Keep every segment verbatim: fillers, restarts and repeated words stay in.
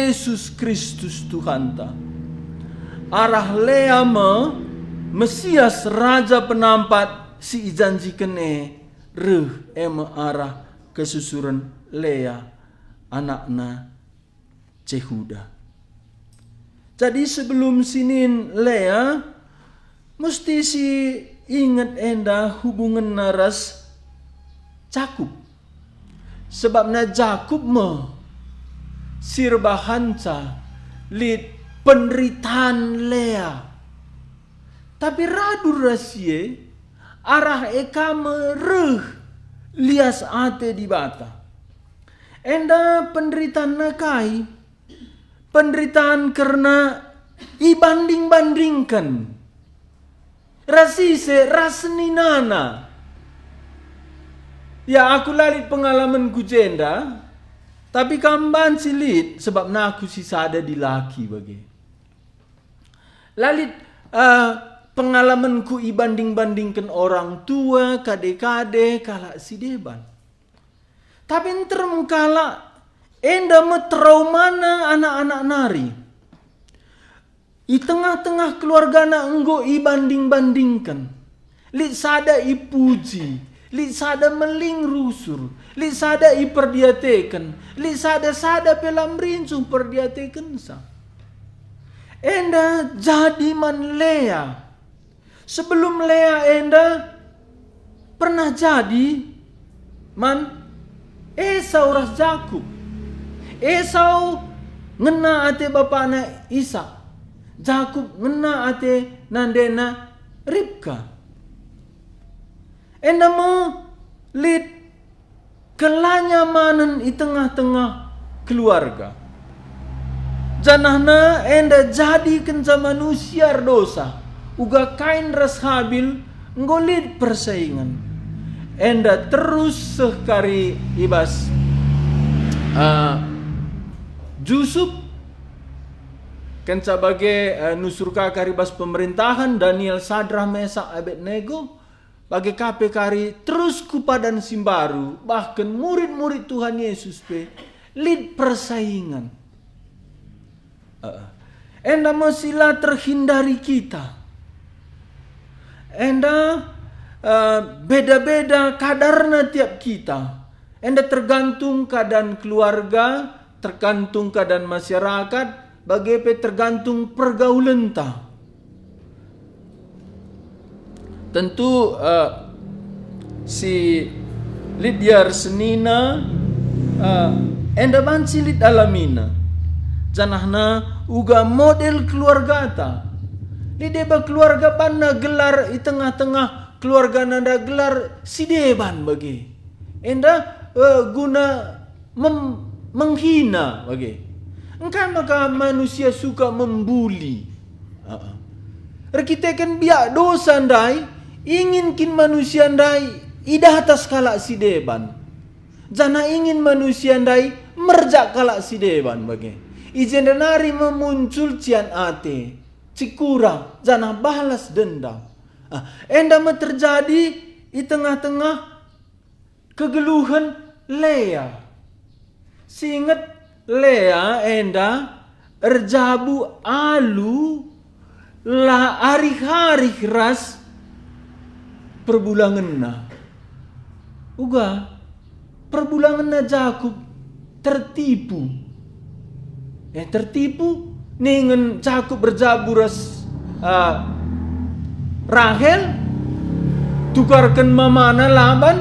Jesus Kristus Tuhanta. Arah Lea me Mesias Raja Penampat si ijanjiken e reh, e me arah kesusuren Lea, anakna Jehuda. Jadi sebelum sinin Lea, musti si inget enda hubungenna ras Jakup. Sebabna Jakup me si erbahanca lit penderitan Lea. Tapi radu ras si e, arah e ka me reh lias ate Dibata. Enda penderitanna kai? Penderitan kerna ibanding-bandingken ras ise, ras seninana. Ya, aku la lit pengalamenku jenda, tapi kam banci lit, sebabna aku sisada dilaki bage. La lit, eh, pengalamenku ibanding-bandingken orang tua, kade-kade, kalak si deban. Tapi nterem kalak enda me traumana anak-anak nari. I tengah-tengah keluargana enggo ibanding-bandingken. Lit sada ipuji, lit sada meling rusur, lit sada iperdiateken, lit sada-sada pe la merincuh perdiatekensa. Enda jadi man Lea. Sebelum Lea enda pernah jadi man Esau ras Jakup. Esau ngena ate bapana Isak. Jakup ngena ate nandena Ribka. Enda me lit kelanyamanen i tengah-tengah keluarga. Janahna enda jadi kenca manusia erdosa, uga Kain ras Habil enggo lit persaingen. Enda terus seh kari i bas, eh, Jusup, kenca bage, eh, nusur ka kari bas pemerintahan, Daniel, Sadrak, Mesak, Abednego, bage ka pe kari terus ku padan si mbaru, bahken murid-murid Tuhan Yesus pe lit persaingen. Eh, enda me si la terhindari kita. Enda, eh, beda-beda kadarna tiap kita. Enda tergantung keadaan keluarga, tergantung keadaan masyarakat, bage pe tergantung pergaulenta. Tentu, eh, si lit ia ersenina, eh, enda banci lit alamina. Janahna uga model keluargata. Lit deba keluarga banna gelar i tengah-tengah keluargana enda gelar si deban bage. Enda, eh, guna mem-, menghina bage. Engkai maka manusia suka membuli? Aa. Erkiteken biak dosa ndai, ingin kin manusia ndai idah atas kalak si deban. Janah ingin manusia ndai merjak kalak si deban bage. I jenda nari me muncul cian ate, cikurang, janah balas dendam. Ah, enda me terjadi i tengah-tengah kegeluhen Lea. Singet Lea enda erjabu alu la arih-arih ras perbulangenna. Uga perbulangenna Jakup tertipu. Eh, tertipu, ningen Jakup erjabu ras, ah, Rahel, tukarken mamana Laban,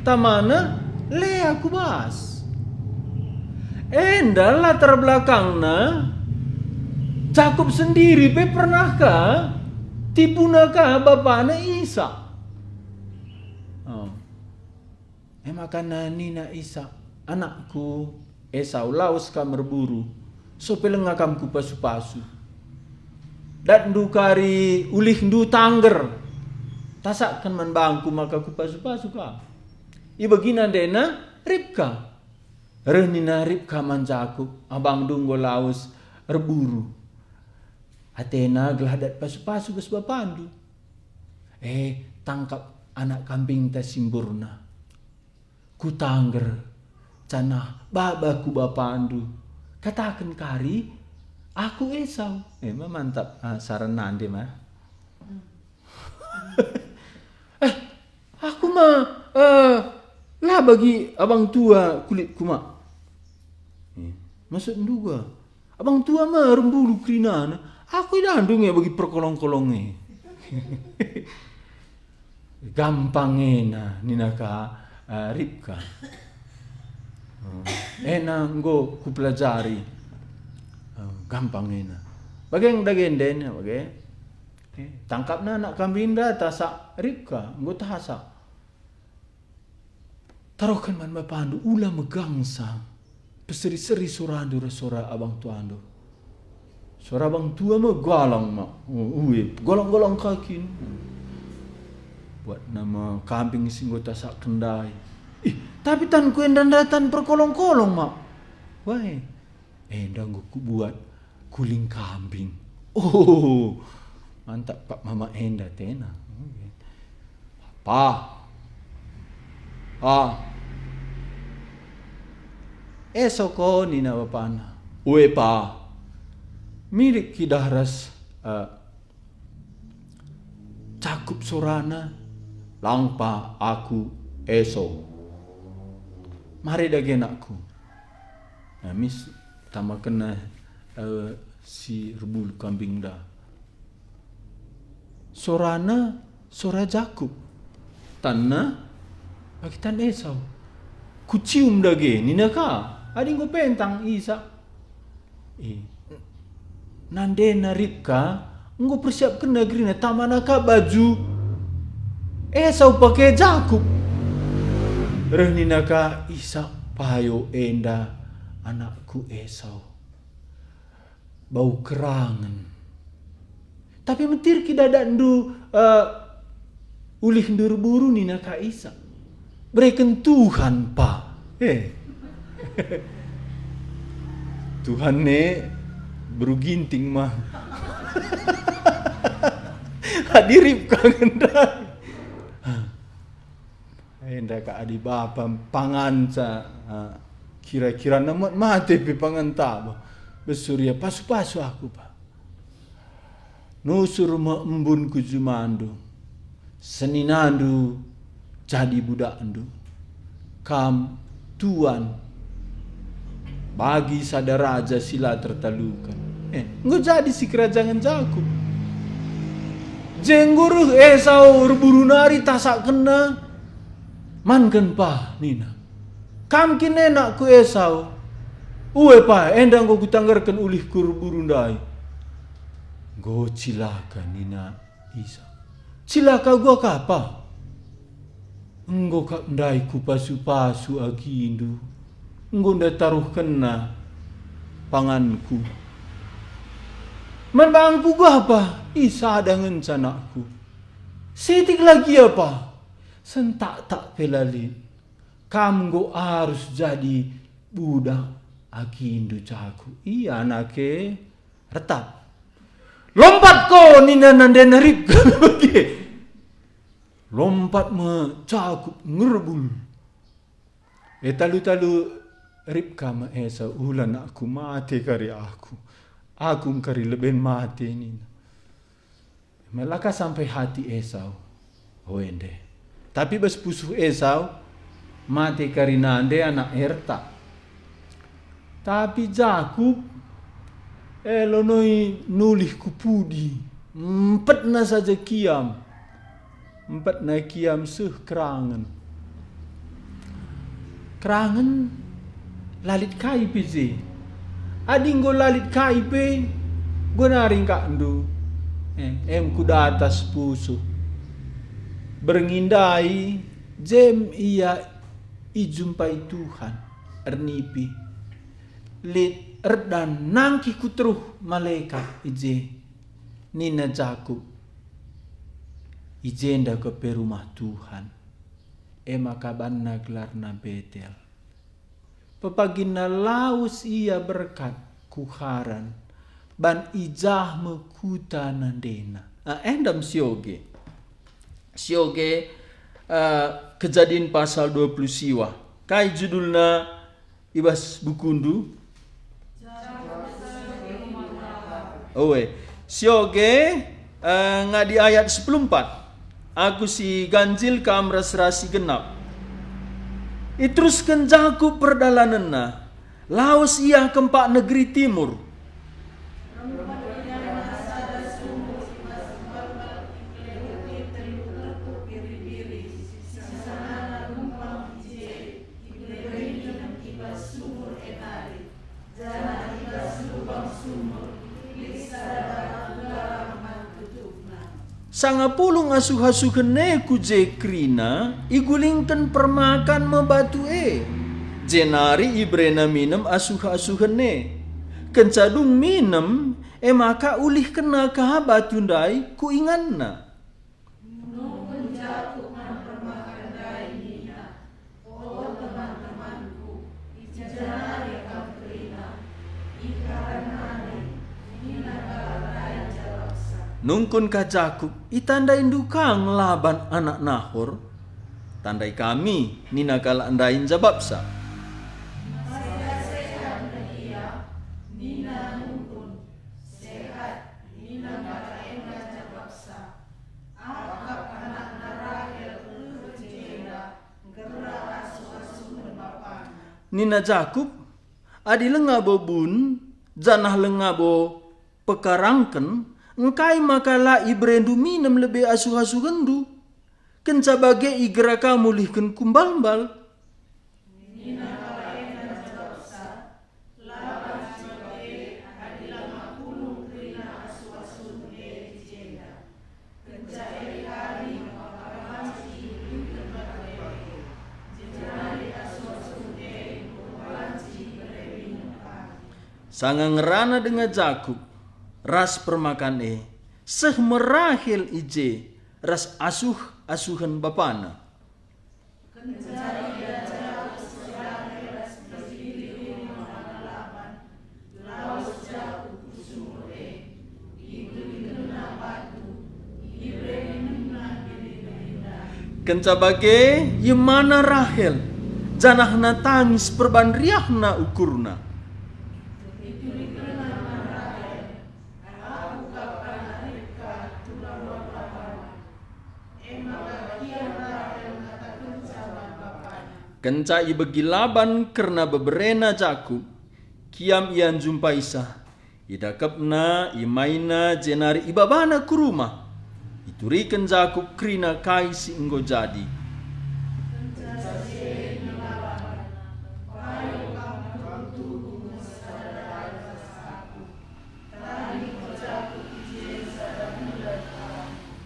tamana Lea ku bas. Enda latar belakangna, Jakup sendiri pe pernah ka tipuna ka bapana Isak. Oh. E maka nina Isak, "Anakku Esau, lawes kam erburu, sope lenga kam kupasu-pasu. Datndu kari ulihndu tangger, tasakken man bangku maka kupasu-pasu kam." Ibegina ndena Ribka. Reh nina Ribka man Jakup, "Abangndu enggo lawes erburu. Atena gelah dat pasu-pasu bas bapandu. Eh, tangkap anak kambingta si mburna. Kutangger, janah baba ku bapandu, Kataken kari, "Aku Esau." Eh, ma mantap, ah, saran nande ma. Eh, aku ma, eh, la bagi abang tua kulitku ma. Eh, maksudndu ga? Abang tua ma rembulu kerinana. Aku idandu nge bagi perkolong-kolong e. Gampang ena, nina ka, eh, Ribka. Hmm. Ena enggo kupelajari. Eh, gampang ena. Bage dage ndai, bage. Eh, tangkapna anak kambingna tasak Ribka, enggo tasak. Taruhken man bapandu, ula megangsa. Peseri-seri sorandu ras sora abang tuandu. Sora abang tua me galang ma. Ue, galang-galang ka kin. Buat nama kambing si enggo tasakken ndai. Ih, tapi tanku enda ndai tan perkolong-kolong ma. Wai, enda enggo kubuat kuling kambing. Oh, mantap pak mama enda tena. Pa. Pa. Esau ko nina bapana. Ue pa. Mirip kidah ras, eh, Jakup sorana, lang pa aku Esau. Mari dage anakku. Nah, mis tamakenna, eh, si erbulu kambingna. Sorana sora Jakup. Tanna bagi tan Esau. Kucium dage, nina ka. Adi enggo pentang Isak. Eh, nandena Ribka enggo persiapkenna gerina tamana ka baju Esau pake Jakup. Reh nina ka Isak, payo enda anakku Esau. Bau kerangen. Tapi metir kidadakndu, eh, ulihndu erburu nina ka Isak. Bereken Tuhan pa. Eh. Tuhan ne beru ginting mah. Adi Ribka ngendai. Enda ka adi bapa panganca, ah, kira-kira nemet mate pe panganta, bah. Besur ia pasu-pasu aku, bah. Nusur me embun ku jumandu, seninandu jadi budakndu. Kam, Tuan, bagi sada raja si la tertaluken. Eh, enggo jadi sikerajangen Jakup. Je enggo reh Esau erburu nari tasakkenna, manken pa, nina. Kam kin anakku Esau? Ue pa, enda enggo kutanggerken ulihku erburu ndai. Enggo cilaka, nina Isak. Cilaka gua kapa? Enggo kap ndai kupasu-pasu agindu, enggo nda taruhkenna panganku. Man bangku gua apa? Ih, sada ngenca anakku. Sitik lagi apa? Sentak-tak pe la lit. Kam enggo arus jadi budak agindu Jakup. Ia anake retap. Lompat ko nina nandena Ribka bage. Lompat me Jakup ngerbul. E talu-talu Ribka me Esau, ula anakku, mate kari aku. Aku engkari leben mate nina. Melaka sampai hati Esau. O ende. Tapi bas pusuh Esau, mate kari nande anak erta. Tapi Jakup, eh, lonoi nulih ku pudi, empetna saja kiam. Empetna kiam seh kerangen. Kerangen la lit kai pe je. Adi enggo la lit kai pe, enggo nari engkakndu. Eh, em ku datas pusuh. Berngi ndai, jem ia ijumpai Tuhan ernipi. Lit erdan nangkih ku teruh malekat i je. Nina Jakup, "I jenda kepe rumah Tuhan." E maka banna gelarna Betel. Pepaginna lawes ia berkat ku Haran, ban i jah me kuta nandena. Ah, enda me sioge. Sioge, eh, Kejadin pasal dua puluh siwah. Kai judulna i bas bukundu? Oe, sioge, eh, ngadi ayat sepuluh empat. Aku si ganjil, kam ras-ras si genap. Iterusken Jakup perdalanenna, lawes ia kempak negeri Timur. Sanga pulung asuh-asuhen e ku je kerina, igulingken permakan me batu e, jenari iberena minem asuh-asuhen e. Kenca dung minem, e maka ulihkenna ka batu ndai ku inganna. Nungkun Jakup man permakan ndai nina, "O teman-temanku, i ja nari kam kerina?" Ikah nari, nina kalak ndai njabapsa. Nungkun ka Jakup, "Itandaindu ka nge Laban anak Nahor?" "Tandai kami," nina kalak ndai njabapsa. "Masehat-sehat nge ia?" nina nungkun. "Sehat," nina kalak enda njabapsa. Akap anakna Rahel reh i jenda, nggerak asuh-asuhen bapana. Nina Jakup, "Adi langa bo bun, janah langa bo pekarangken, engkai maka la iberendu minem lebe asuh-asuhenndu? Kenca bage igera ka mulihken ku mbal-mbal." Nina kalak enda njabapsa, "La banci bage adi la ngapulung kerina asuh-asuhen e i jenda. Kenca e hari maka banci ibeluken batu e, jenari asuh-asuhen e enggo banci ibere minem kami." Sanga ngerana denga Jakup ras permakan e, seh me Rahel i je ras asuh-asuhen bapana. Kenca ia Jakup si Rahel ras biri-biri rumah bana Laban, lawes Jakup ku sumur e, igulingkenna batu, iberekenna biri-biri ndai. Kenca bage, iemana Rahel, janah natangis perban riahna ukurna. Iturikenna man Rahel, "Aku kap anak Ribka, tulang bapa Laban." E maka kiam Rahel ngatakenca man bapana. Kenca ibegi Laban kerna beberena Jakup, kiam ia njumpaisa. Idakepna, imaina, jenari ibabana ku rumah. Ituriken Jakup kerina kai si enggo jadi. Kenca si e nina Laban, "Payo kam tuhu-tuhu nge sada dalan ras aku."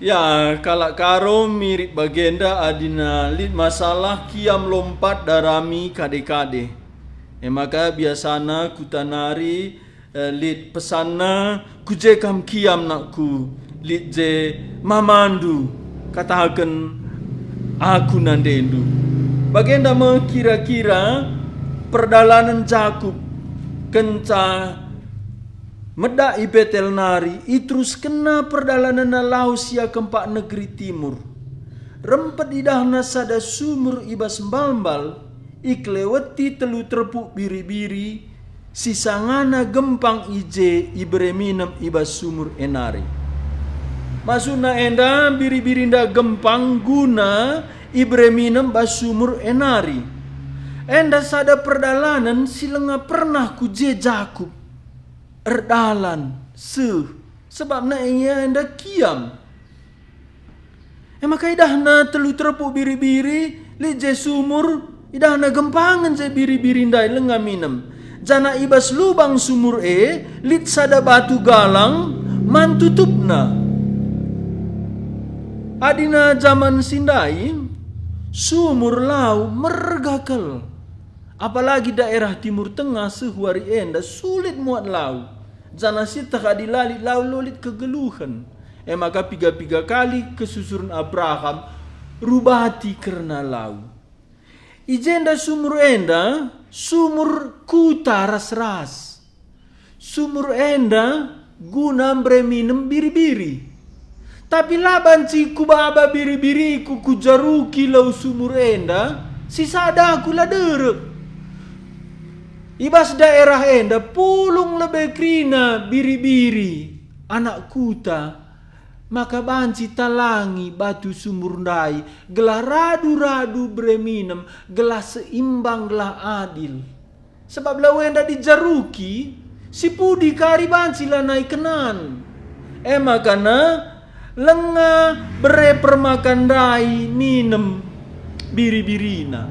Ya, kalak Karo mirip bagenda, adina lit masalah kiam lompat darami kade-kade. E maka biasana kuta nari, eh, lit pesanna, "Ku je kam kiam, nakku, lit je mamandu, kataken aku nandendu." Bagenda me kira-kira perdalanen Jakup kenca medak i Betel nari, iteruskenna perdalanenna lawes ia kempak negeri Timur. Rempet idahna sada sumur i bas mbal-mbal, ikeleweti telu terpuk biri-biri, si sangana gempang i je ibere minem i bas sumur e nari. Maksudna enda, biri-biri enda gempang guna ibere minem bas sumur e nari. Enda sada perdalanen si langa pernah ku je Jakup. Erdalan, seh, sebabna ia enda kiam. E maka idahna telu terpuk biri-biri, lit je sumur, idahna gempangen je biri-biri ndai langa minem. Janah i bas lubang sumur e lit sada batu galang man tutupna. Adina jaman si ndai, sumur lau merga kal. Apalagi daerah Timur Tengah seh wari enda sulit muat lau, janah sieteh adi la lit lau la lit kegeluhen. E maka piga-piga kali kesusuren Abraham rubati kerna lau. I jenda sumur enda, sumur kuta ras-ras. Sumur enda guna mbere minem biri-biri. Tapi la banci kubaba biri-biriku kujaruki lau sumur enda, sisada aku la derek. I bas daerah enda pulung lebe kerina biri-biri. Anak kuta, maka banci talangi batu sumur ndai, gelah radu-radu bere minem, gelah seimbang, gelah adil. Sabap lau enda dijaruki, si pudi kari banci lanai kenan. E maka na lenga bere permakan ndai minem biri-birina.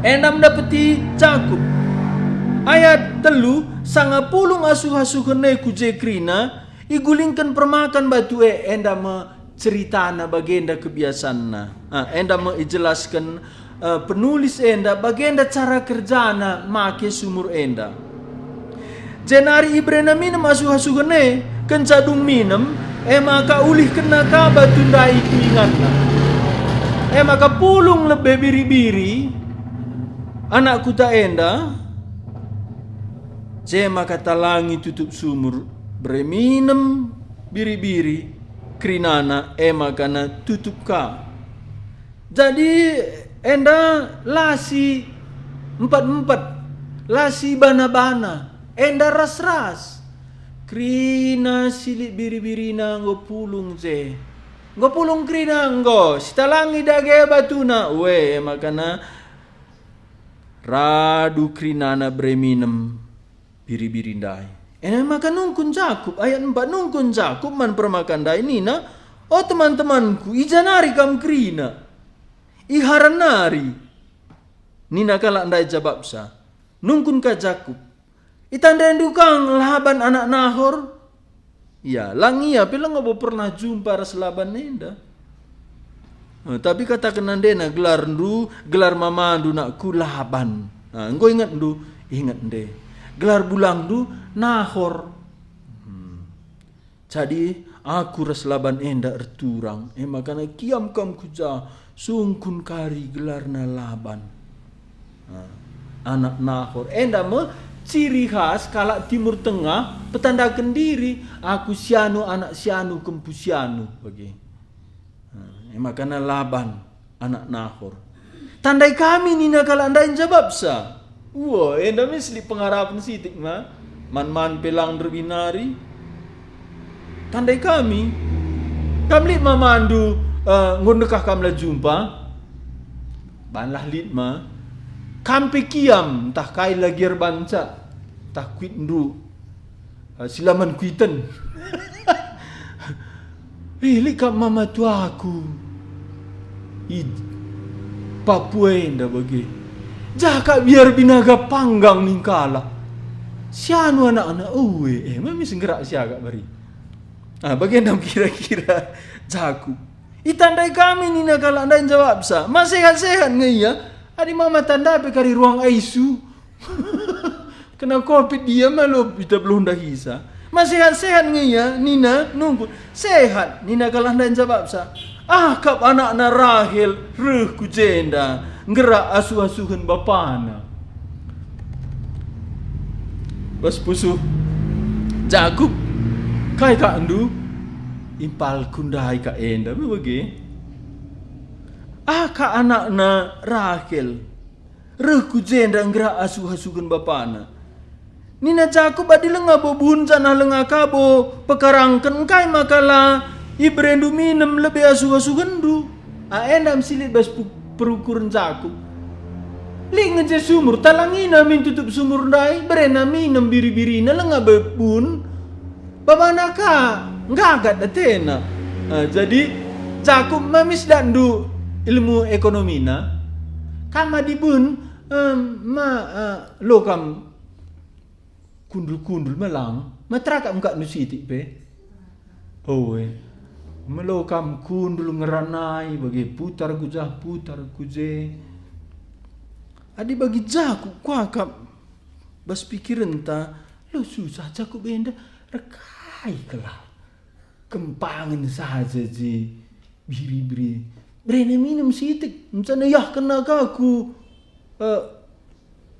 Enda mendapeti Jakup. Ayat telu, sanga pulung asuh-asuhen e ku je kerina, igulingken permakan batu e, enda me ceritana bagenda kebiasanna. Ah, enda me ijelasken, eh, penulis enda bagenda cara kerjana make sumur enda. Jenari iberena minem asuh-asuhen e, kenca dung minem, e maka ulihkenna ka batu ndai ku inganna. E maka pulung lebe biri-biri anak kuta enda, je maka talangi tutup sumur, bere minem biri-biri kerinana, e maka na tutup ka. Jadi enda la si empat-empat, la si bana-bana, enda ras-ras. Kerina si lit biri-birina enggo pulung je. Enggo pulung kerina enggo, sitalangi dage batuna, ue, e maka na radu kerinana bere minem biri-biri ndai. E maka nungkun Jakup, ayat empat, nungkun Jakup man permakan ndai nina, "O teman-temanku, i ja nari kam kerina? I Haran nari," nina kalak ndai jabapsa. Nungkun ka Jakup, "Itandaindu kang Laban anak Nahor?" Ia, lang ia pe langa bo pernah jumpa ras Laban enda. Eh, tapi kataken ndena, "Gelarndu, gelar mamandu nakku Laban." Nah, enggo ingetndu? Inget nde. "Gelar bulangndu Nahor." Hmm. Jadi aku ras Laban enda erturang, e maka na kiam kam ku ja, sungkun kari gelarna Laban. Nah, anak Nahor. Enda me ciri khas kalak Timur Tengah petandaken diri, "Aku sianu anak sianu kempu sianu," bage. Nah, e maka na Laban anak Nahor. "Tandai kami," nina kalak ndai njabapsa. Ua, enda me silit pengarapen sitik ma, man-man pe lang nderbih nari. "Tandai kami. Kam lit mamandu, eh, enggo ndekah kam la jumpa?" Banlah lit ma. "Kam pe kiam, ntah kai la gia erbanca, ntah kuitndu, eh, si la man kuiten." Eh, lit kap mama tuaku i Papua enda bage. Jah kap biar binaga panggang ning kalak. Sianu anakna, ue, eh, memis nggerak siagak bari. Ah, bage ndam kira-kira Jakup. "Itandai kami," nina kalak ndai njawabsa. "Ma sehat-sehat nge ia? Adi mama tanda pe kari ruang I C U." Kena covid dia malo ita beluh ndahisa. "Ma sehat-sehat nge ia?" nina nungkun. "Sehat," nina kalak ndai njabapsa. "Ah, kap anakna Rahel reh ku jenda, nggerak asuh-asuhen bapana." Bas pusuh Jakup, "Kai kakndu?" "Impalku ndai kak enda me bage." "Ah, kak anakna Rahel reh ku jenda nggerak asuh-asuhen bapana." Nina Jakup, "Adi lenga bo bun janah lenga ka bo pekarangken, engkai maka la iberendu minem lebe asuh-asuhenndu?" Ah, enda me silit bas pu-, perukuren Jakup. Lit nge je sumur, talangina min tutup sumur ndai, berena minem biri-birina, lenga be bun. Babana ka, nggagat atena. Ah, jadi, Jakup, ma mis datndu ilmu ekonomina? Kam adi bun, em, ma, ah, lo kam kundul-kundul melang, ma terakap engkakndu sitik pe. Oe, melo kam kundul ngeranai bage, putar ku jah, putar ku je. Adi bagi Jakup kuakap bas pikirenta, lo susah Jakup enda, rekai kelah. Kempangen saja je biri-biri. Berena minem sitik, mencana yahkenna ka ku, eh,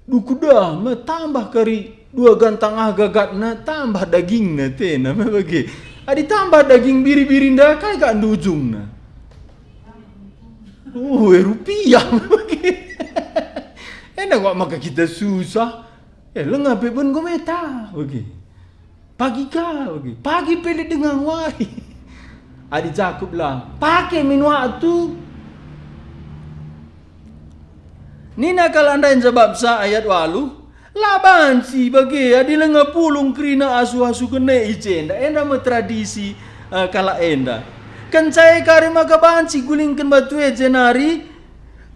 duku dah me tambah kari dua gantang ah gagatna, tambah dagingna tena me bage. Adi tambah daging biri-biri nda, kai kak ndujungna? Ue, rupiah me bage. Enda kok maka kita susah. Eh, lenga pe ben go meta bage. Pagi ka bage, pagi pe lit denga wari. Adi Jakup la, pake min waktu. Nina kalak ndai njabapsa, ayat waluh, "La banci bage adi langa pulung kerina asuh-asuhen e i jenda." Enda me tradisi, eh, kalak enda. Kenca e kari maka banci gulingken batu e jenari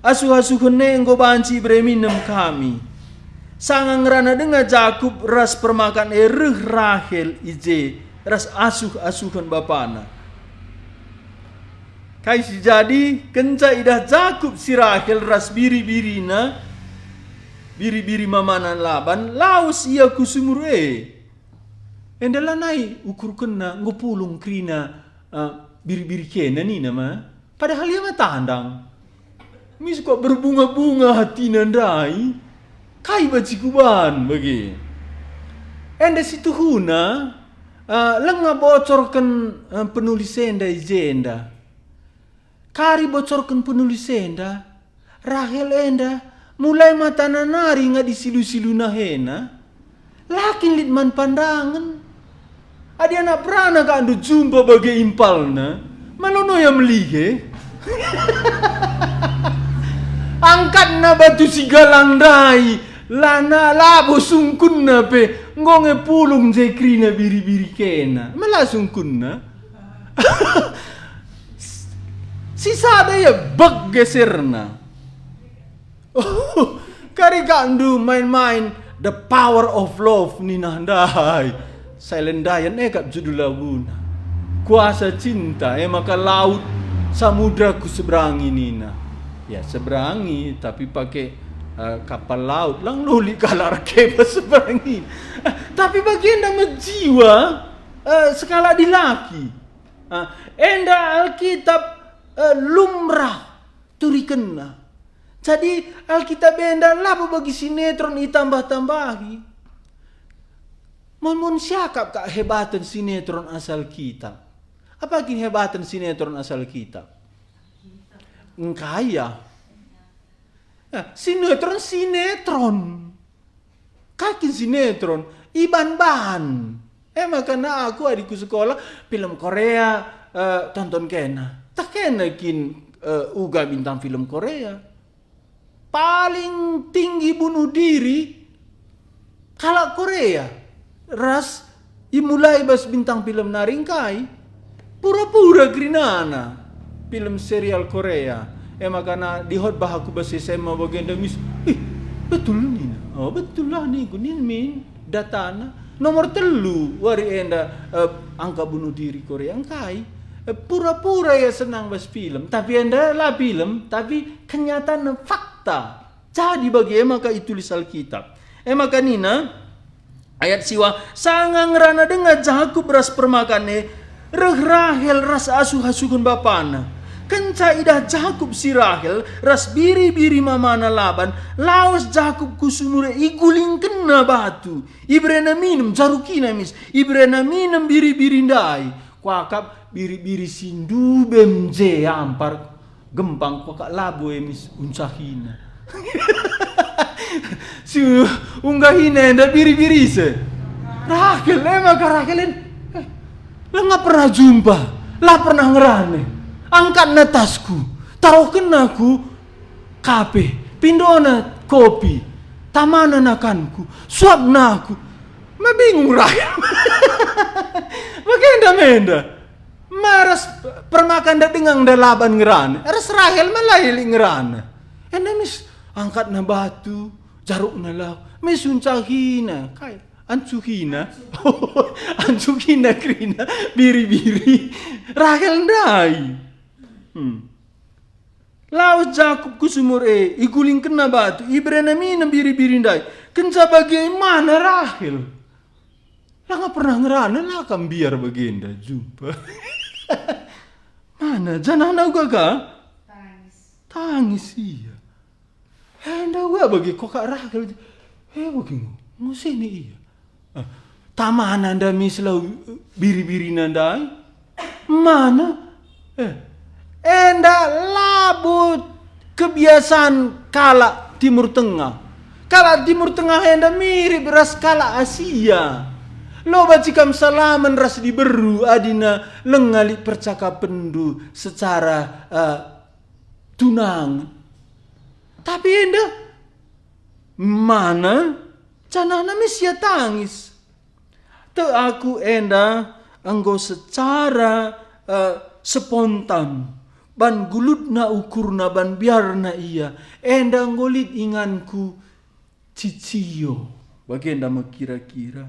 asuh-asuhen e enggo banci ibere minem kami. Sanga ngerana denga Jakup ras permakan e reh Rahel i je ras asuh-asuhen bapana. Kai si jadi, kenca idah Jakup si Rahel ras biri-birina, biri-biri mamana Laban, lawes ia ku sumur e. Enda lanai ukurkenna enggo pulung kerina, eh, biri-biri kena nina ma. Padahal ia ma tandang. Mis kok berbunga-bunga hatina ndai. Kai banci kuban bage? Enda si tuhuna, eh, langa bocorken, eh, penulis enda i jenda. Kari bocorken penulis enda, Rahel enda, mulai matana nari ngadi silu-silu nahena, la kin lit man pandangen. Adi anak perana kakndu jumpa bage impalna, malo no ia melie. Angkatna batu si galang ndai, lana labo sungkunna pe, enggo nge pulung je kerina biri-biri kena. Mela sungkunna. Si sada ia bek geserna. Oh, kari kakndu main-main The Power of Love nina ndai. Celine Dion e kap judul laguna. Kuasa Cinta, e maka laut samudra ku seberangi nina. Ya, seberangi, tapi pake, eh, kapal laut. Lang luli kalak erkepah seberangi. Eh, tapi bagenda me jiwa, eh, sekalak dilaki. Ah, enda Alkitab, eh, lumrah turikenna. Jadi, Alkitab enda labo bagi sinetron itambah-tambahi. Mon-mon siakap kak hebaten sinetron asal kita. Apa kin hebaten sinetron asal kita? Engkai ya? Eh, sinetron, sinetron. Kai kin sinetron? Iban-ban. E maka na aku adi ku sekolah, film Korea, eh, tonton kena. Tah kena kin, eh, uga bintang film Korea. Paling tinggi bunuh diri kalak Korea. Ras imulai bas bintang film nari engkai. Pura-pura kerinana film serial Korea. E maka na dihotbah aku bas S M A bagenda mis, "Ih, betul nina." "Oh, betul lah," ningku, nin min datana. Nomor telu wari enda, eh, angka bunuh diri Korea engkai. Eh, pura-pura ia senang bas film, tapi enda la film, tapi kenyataan fakta. Jadi bage maka itulis Alkitab. E maka nina, ayat siwa, sanga ngerana denga Jakup ras permakan e, reh Rahel ras asuh-asuhen bapana. Kenca idah Jakup si Rahel ras biri-biri mamana Laban, lawes Jakup ku sumur e, igulingkenna batu, iberena minem, jarukina mis, iberena minem biri-biri ndai. Kuakap biri-biri si ndube je ampar. Gempang kuakap labo e mis uncahina. Si unggahina enda biri-biri se. Rahel, e maka Rahel en, eh, la pernah jumpa, la pernah ngerana. Angkatna tasku, taruhkenna ku kape, pindona kopi, tamana nakanku, suapna aku. Ma bingung Rahel. Bagenda menda. Ma ras permakan nda denga nda Laban ngerana, ras Rahel ma la lit ngerana. Enda mis angkatna batu, jarukna lau, mis uncahina, kai, ancuhina. Ancuhina kerina, biri-biri. Rahel ndai. Hmm. Lawes Jakup ku sumur e, igulingkenna batu, iberena minem biri-biri ndai. Kenca bage mana Rahel. Langa pernah ngerana, la kam mbiar bagenda jumpa. Mana, janahna uga ka? Tangis. Tangis ia. Enda uga bage kuakap Rahel. Eh, bage ngo, nguseni ia. Ah, tamana nda mis lau biri-birina ndai? Mana? Eh, enda labo kebiasaan kalak Timur Tengah. Kalak Timur Tengah enda mirip ras kalak Asia. Lo banci kam salamen ras diberu adina lenga lit percakapenndu secara, eh, tunangen. Tapi enda mana janahna me sia tangis. Tek aku enda enggo secara, eh, spontan, ban gulutna ukurna, ban biarna ia, enda enggo lit inganku cicio. Bagenda me kira-kira.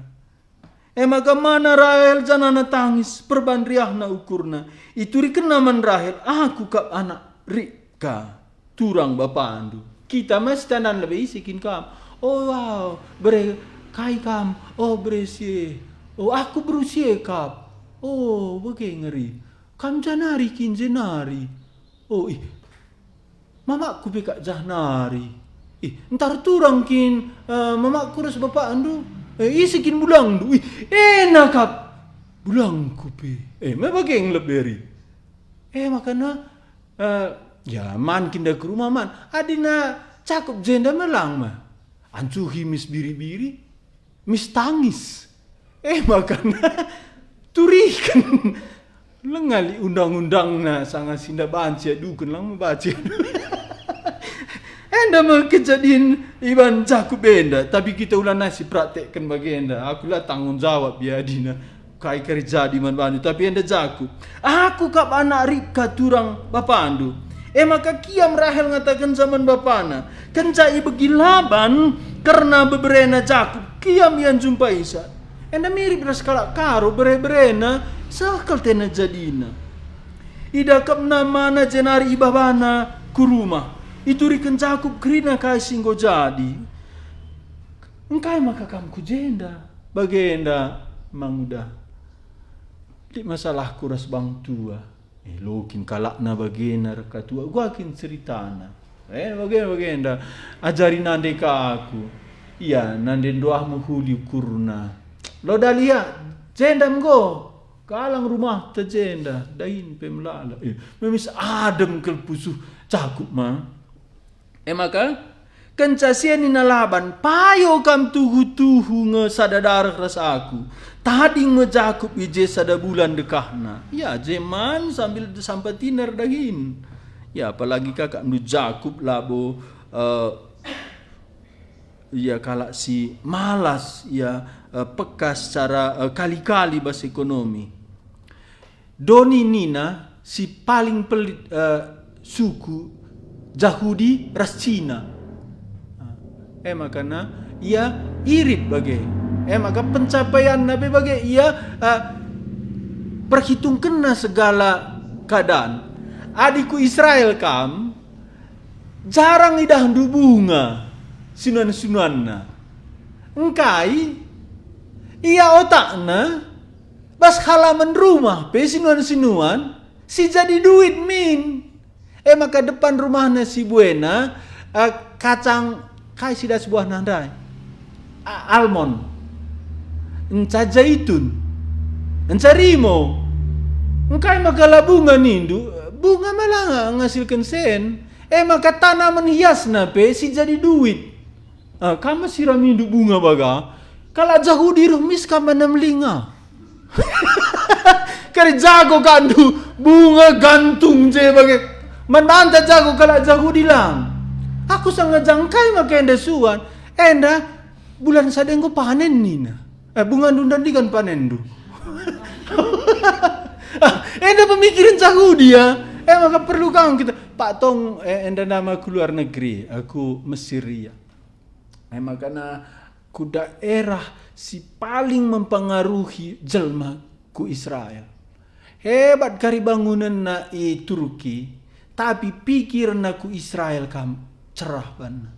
E maka mana Rahel janahna tangis, perban riahna ukurna. Iturikenna man Rahel, "Aku kap anak Ribka, turang bapandu. Kita me sitandan lebe ise kin kam?" "Oh, wow, bere kai kam? Oh, bere si e. Oh, aku beru si e kap. Oh, bage ngeri. Kam janari kin jenari?" "Oh, ih, mamakku pe kak jah nari." "Ih, ntar turang kin, eh, mamakku ras bapakndu? Eh, ise kin bulangdu?" "Ih, ena kap bulangku pe." Eh, me bage ngeleberi. Eh, makana, eh, ya, man kin da ke rumah man. Adina Jakup jenda melang ma. Ancuhi mis biri-biri. Mis tangis. Eh, makana turiken. Lenga lit undang-undangna sanga si enda banci aduken lang me banci adu. Enda me kejadin iban Jakup enda, tapi kita ula nai sipraktekken bagenda. Aku la tanggung jawab ia adina. Kai kari jadi man bandu, tapi enda Jakup. "Aku kap anak Ribka turang bapandu." E maka kiam Rahel ngatakenca man bapana. Kenca ibegi Laban kerna beberena Jakup, kiam ia njumpaisa. Enda mirip ras kalak Karo bere-berena, seh kal tena jadina. Idakepna mana jenari ibabana ku rumah. Ituriken Jakup kerina kai si enggo jadi. "Engkai maka kam ku jenda?" Bagenda manguda. "Lit masalahku ras bangtua." Eh, lo kin kalakna bagena rekatua, uga kin ceritana. Eh, bage-, bagenda, ajari nande ka aku. Ia, nande nduah mehuli ukurna. "Lo Dalia, jenda enggo. Galang rumahta jenda, dahin pe melala." Eh, memis adem kal pusuh Jakup ma. E maka, kenca si e nina Laban, "Payo kam tuhu-tuhu nge sada dareh ras aku." Tading me Jakup i je sada bulan dekahna. Ia je man sambil sampatinar dahin. Ia apalagi kakakndu Jakup labo, eh, ia kalak si malas, ia, eh, peka secara, eh, kali-kali bas ekonomi. Doni nina si paling pelit, eh, suku Jahudi ras Cina. E makana ia irit bage. E maka pencapaianna pe bage ia, eh, perhitungkenna segala keadaan. Adi ku Israel kam, jarang idahndu bunga sinuan-sinuanna. Engkai? Ia otakna, bas halaman rumah pe sinuan-sinuan, si jadi duit min. E maka depan rumahna si buena, eh, kacang, kai si das buahna ndai? A-, almond. Enca jaitun. Enca rimo. Engkai maka la bunga nindu? Bunga malah nga-, ngasilken sen. E maka tanaman hiasna pe si jadi duit. Ah, kam me si ramindu bunga baga? Kalak Jahudi reh mis kam mana melinga. Kari jago kandu bunga gantung je bage. Man banta jago kalak Jahudi lang. Aku sanga jangkai maka enda suan. Enda bulan sada enggo panen nina. Eh, bunga ndundan digan panenndu. Ah, enda pemikiran Jahudi ya. Eh, maka perlu kang kita. Pak Tong, eh, enda nama ku luar negeri. Aku Mesir ya. E makana ku daerah si paling mempengaruhi jelma ku Israel. Hebat kari bangunenna i Turki, tapi pikirna ku Israel kam cerah banna.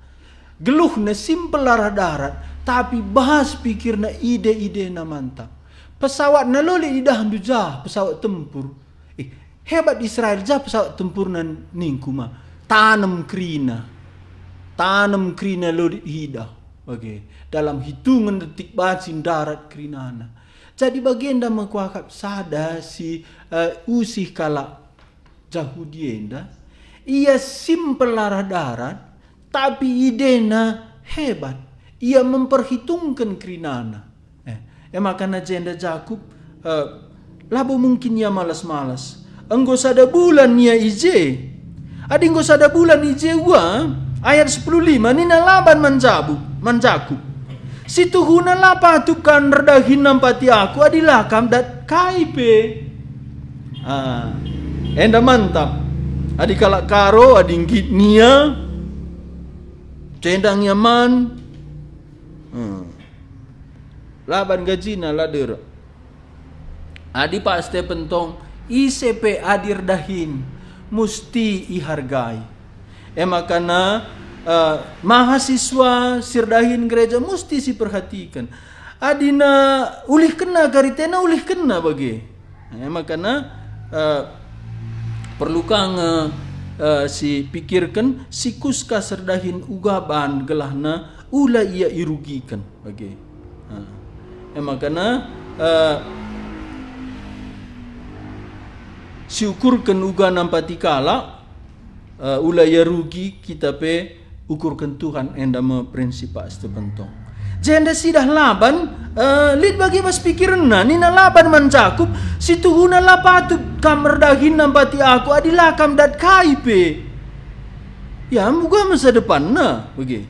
Geluhna simpel arah darat, tapi bas pikirna ide-idena mantap. Pesawatna lolit idahndu jah, pesawat tempur. Eh, hebat Israel, jah pesawat tempurna ningku ma. Tanem kerina. Tanem kerina lolit idah. Bage. Dalam hitungen detik banci ndarat kerinana. Jadi bagenda me kuakap sada si, eh, usih kalak Jahudi enda. Ia simpel arah darat, tapi idena hebat. Ia memperhitungken kerinana. Eh, E maka na jenda Jakup, eh, labo mungkin ia malas-malas. Enggo sada bulan ia i je. Adi enggo sada bulan i je ua, ayat sepuluh lima, nina Laban man Jabu-, man Jakup, "Situhuna la patut kam erdahin nampati aku adi la kam dat kai pe." Ah, enda mantap. Adi kalak Karo, adi nggit nia, cendang ia man. Hmm. Laban gajina la derek. Adi Pak Stephen tong, ise pe adi erdahin, musti ihargai. E makana, eh, mahasiswa si erdahin gereja musti siperhatiken. Adina ulihkenna kari tena ulihkenna bage. E makana, eh, perlu ka nge, eh, sipikirken, sikuska si erdahin uga ban gelahna ula ia irugiken. Bage. Ha. E makana, eh, siukurken uga nampati kalak, eh, ula ia rugi, kita pe ukurken Tuhan, enda me prinsip Pak Stephen tong. Jenda sidah Laban, eh, lit bage bas pikirenna, nina Laban man Jakup, "Situhuna la patut kam erdahin nampati aku adi la kam dat kai pe." Ya, muga masa depanna, bage.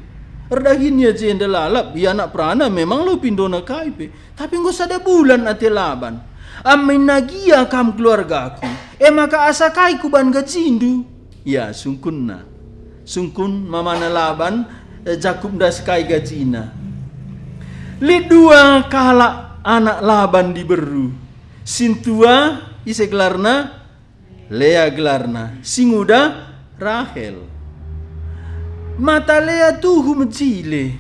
Erdahin ia jenda lalap, ia anak perana memang la pindona kai pe. Tapi enggo sada bulan ate Laban. "Aminna gia kam keluargaku, e maka asa kai kuban gajindu?" Ya, sungkunna. Sungkun mamana Laban, eh, Jakup ndas kai gajina. Lit dua kalak anak Laban diberu. Sintua, ise gelarna? Lea gelarna, si nguda Rahel. Mata Lea tuhu mejile.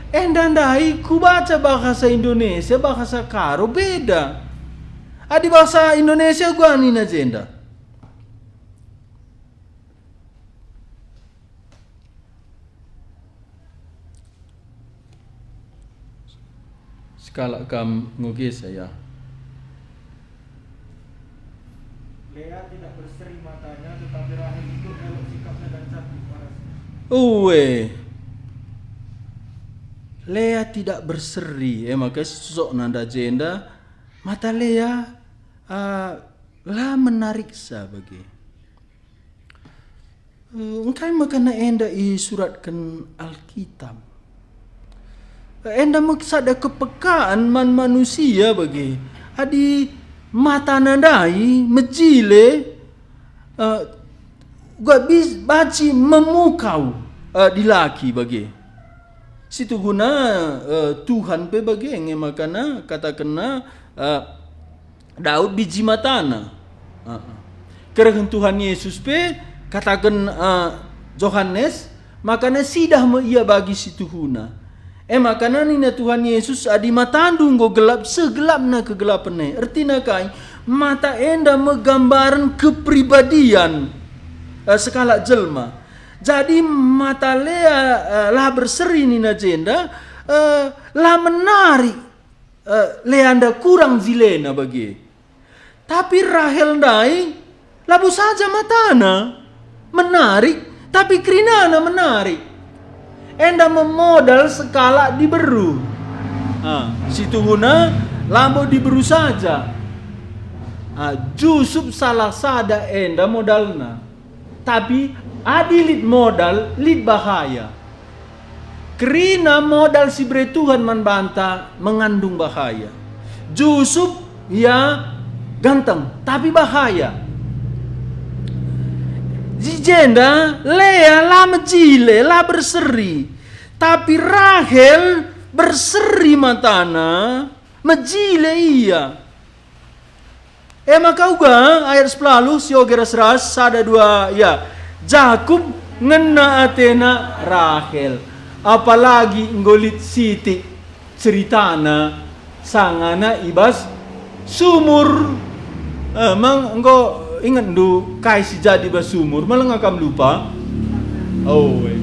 Enda ndai kubaca bahasa Indonesia, bahasa Karo beda. Adi bahasa Indonesia gua nina jenda. Sekalak kam ngoge saya. Lea tidak berseri matanya, tetapi Rahel ikut elok sikapnya dan cantik parasnya. Uwe. Lea tidak berseri, e maka sosok nanda jenda, mata Lea, ah, la menariksa bage. Eh, engkai maka na enda isuratken Alkitab? Enda me sada kepekaan man manusia bage. Adi matana ndai mejile, eh, uga bis-, banci memukau, eh, dilaki bage. Situhuna, eh, Tuhan pe bage nge makana katakenna, eh, Daud biji matana. Heeh. Kerehen Tuhan Yesus pe kataken, eh, Johanes, makana sidah me ia bagi situhuna. E makana nina Tuhan Yesus, "Adi matandu enggo gelap, seh gelapna kegelapen e." Ertina kai? Mata enda me gambaren kepribadian, eh, sekalak jelma. Jadi mata Lea, eh, la berseri nina jenda, eh, la menarik, eh, Leanda kurang jilena bage. Tapi Rahel ndai labo saja matana menarik, tapi kerinana menarik. Enda me modal sekalak diberu. Ah, situhuna labo diberu saja. Ah, Jusup salah sada enda modalna. Tapi adi lit modal, lit bahaya. Kerina modal si bere Tuhan man banta mengandung bahaya. Jusup, ya, ganteng, tapi bahaya. I jenda Lea la mejile, la berseri. Tapi Rahel berseri matana, mejile ia. E maka uga, ayat sepuluh, sioge ras-ras, sada dua, ya. Jakup ngena atena Rahel. Apalagi enggo lit sitik ceritana sangana i bas sumur. Eh, mang enggo ingetndu kai si jadi bas sumur? Malah ngakam lupa? Oh, eh.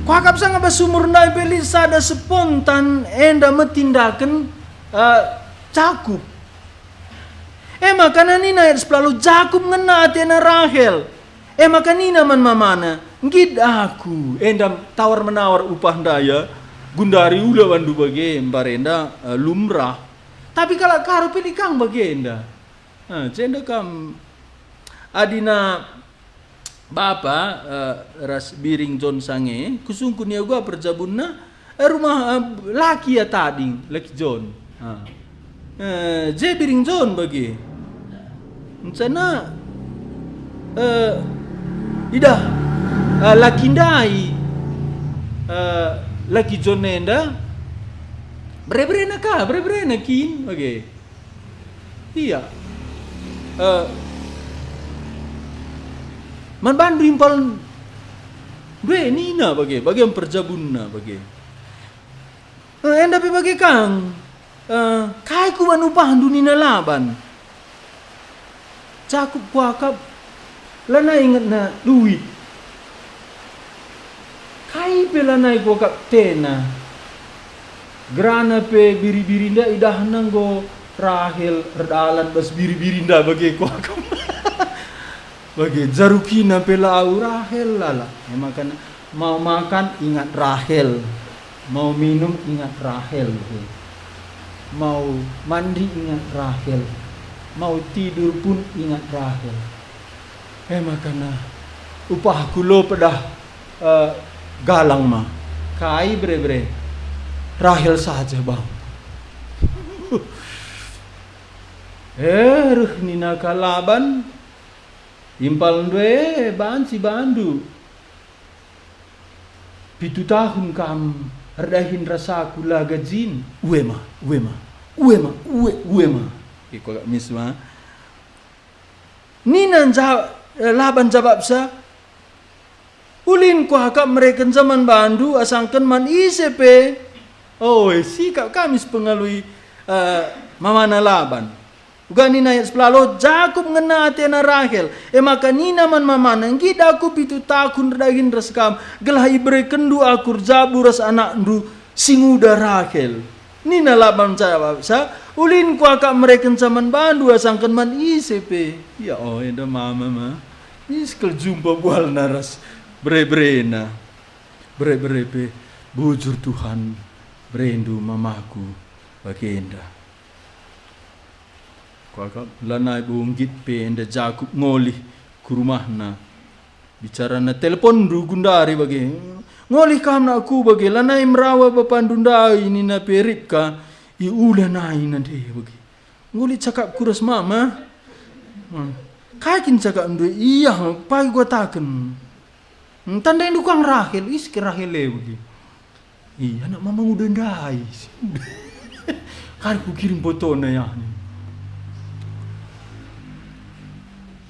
Kuakap sanga bas sumur ndai pe lit sada spontan enda metindaken, eh, Jakup. E maka nina ayat sepuluh, Jakup ngena atena Rahel. E maka nina man mamana, "Nggit aku, enda tawar-menawar upah ndai ya." Gundari ula bandu bage, mbarenda, eh, lumrah. Tapi kalak Karo pe lit kang bagenda. Eh, cenda kam adina bapa, eh, ras Biring John sange, kusungkun ia uga perjabunna, eh, rumah, eh, laki ia tading, laki John. Ah. Eh, je Biring John bage. Encana, eh, idah, eh, laki ndai, eh, laki John enda, bere-berena ka, bere-berena kin, bage. Ia. Eh, man bandu impal ndue nina bage, bage perjabunna bage. Eh, enda pe bage kang. Eh, kai kuban upahndu nina Laban? Jakup kuakap, lanai ingetna duit. Kai pe lanai kuakap tena. Gerana pe biri-birinda idahna enggo Rahel erdalan bas biri-birinda bage kuakap. Bage jarukina pe la au Rahel lala. E maka mau makan ingat Rahel. Mau minum ingat Rahel. Mau mandi ingat Rahel. Mau tidur pun ingat Rahel. E maka upahku lo pedah, eh, galang ma. Kai bere-bere. Rahel saja bang. Eh, reh nina ka Laban. Impal ndue banci bandu. Pitu tahun kam erdahin ras aku la gajin. Ue ma, ue ma, ue ma, ue, ue ma. Iko gak mis ma. Nina nja-, eh, Laban jabapsa, "Ulin kuakap merekenca man bandu asangken man ise pe." Oh, eh, sikap kamis pengaloi, eh, mamana Laban. Uga nina ayat sepuluh, Jakup ngena atena Rahel. E maka nina man mamana, "Nggit aku pitu tahun erdahin ras kam, gelah iberekenndu aku erjabu ras anakndu si nguda Rahel." Nina Laban jabapsa, "Ulin kuakap merekenca man bandu asangken man ise pe." Ya, oh, enda mama ma. Is kal jumpa bualna ras bere-berena. Bere-bere pe, "Bujur Tuhan, berendu mamaku bagenda." Kuakap lanai bo nggit pe enda Jakup ngolih ku rumahna. Bicarana, "Teleponndu gundari bage. Ngolih kam nakku bage, lanai merawa bapandu ndai," nina pe Ribka, "Iula nai nande bage." Nggo lit cakapku ras mama. Hmm. Kai kin cakapndu? Ia, pagi kuataken. Hmm, tandaindu kang Rahel, is ke Rahel e bagi. Iya, anak mama nguda ndai. Kari kukirim fotona ya.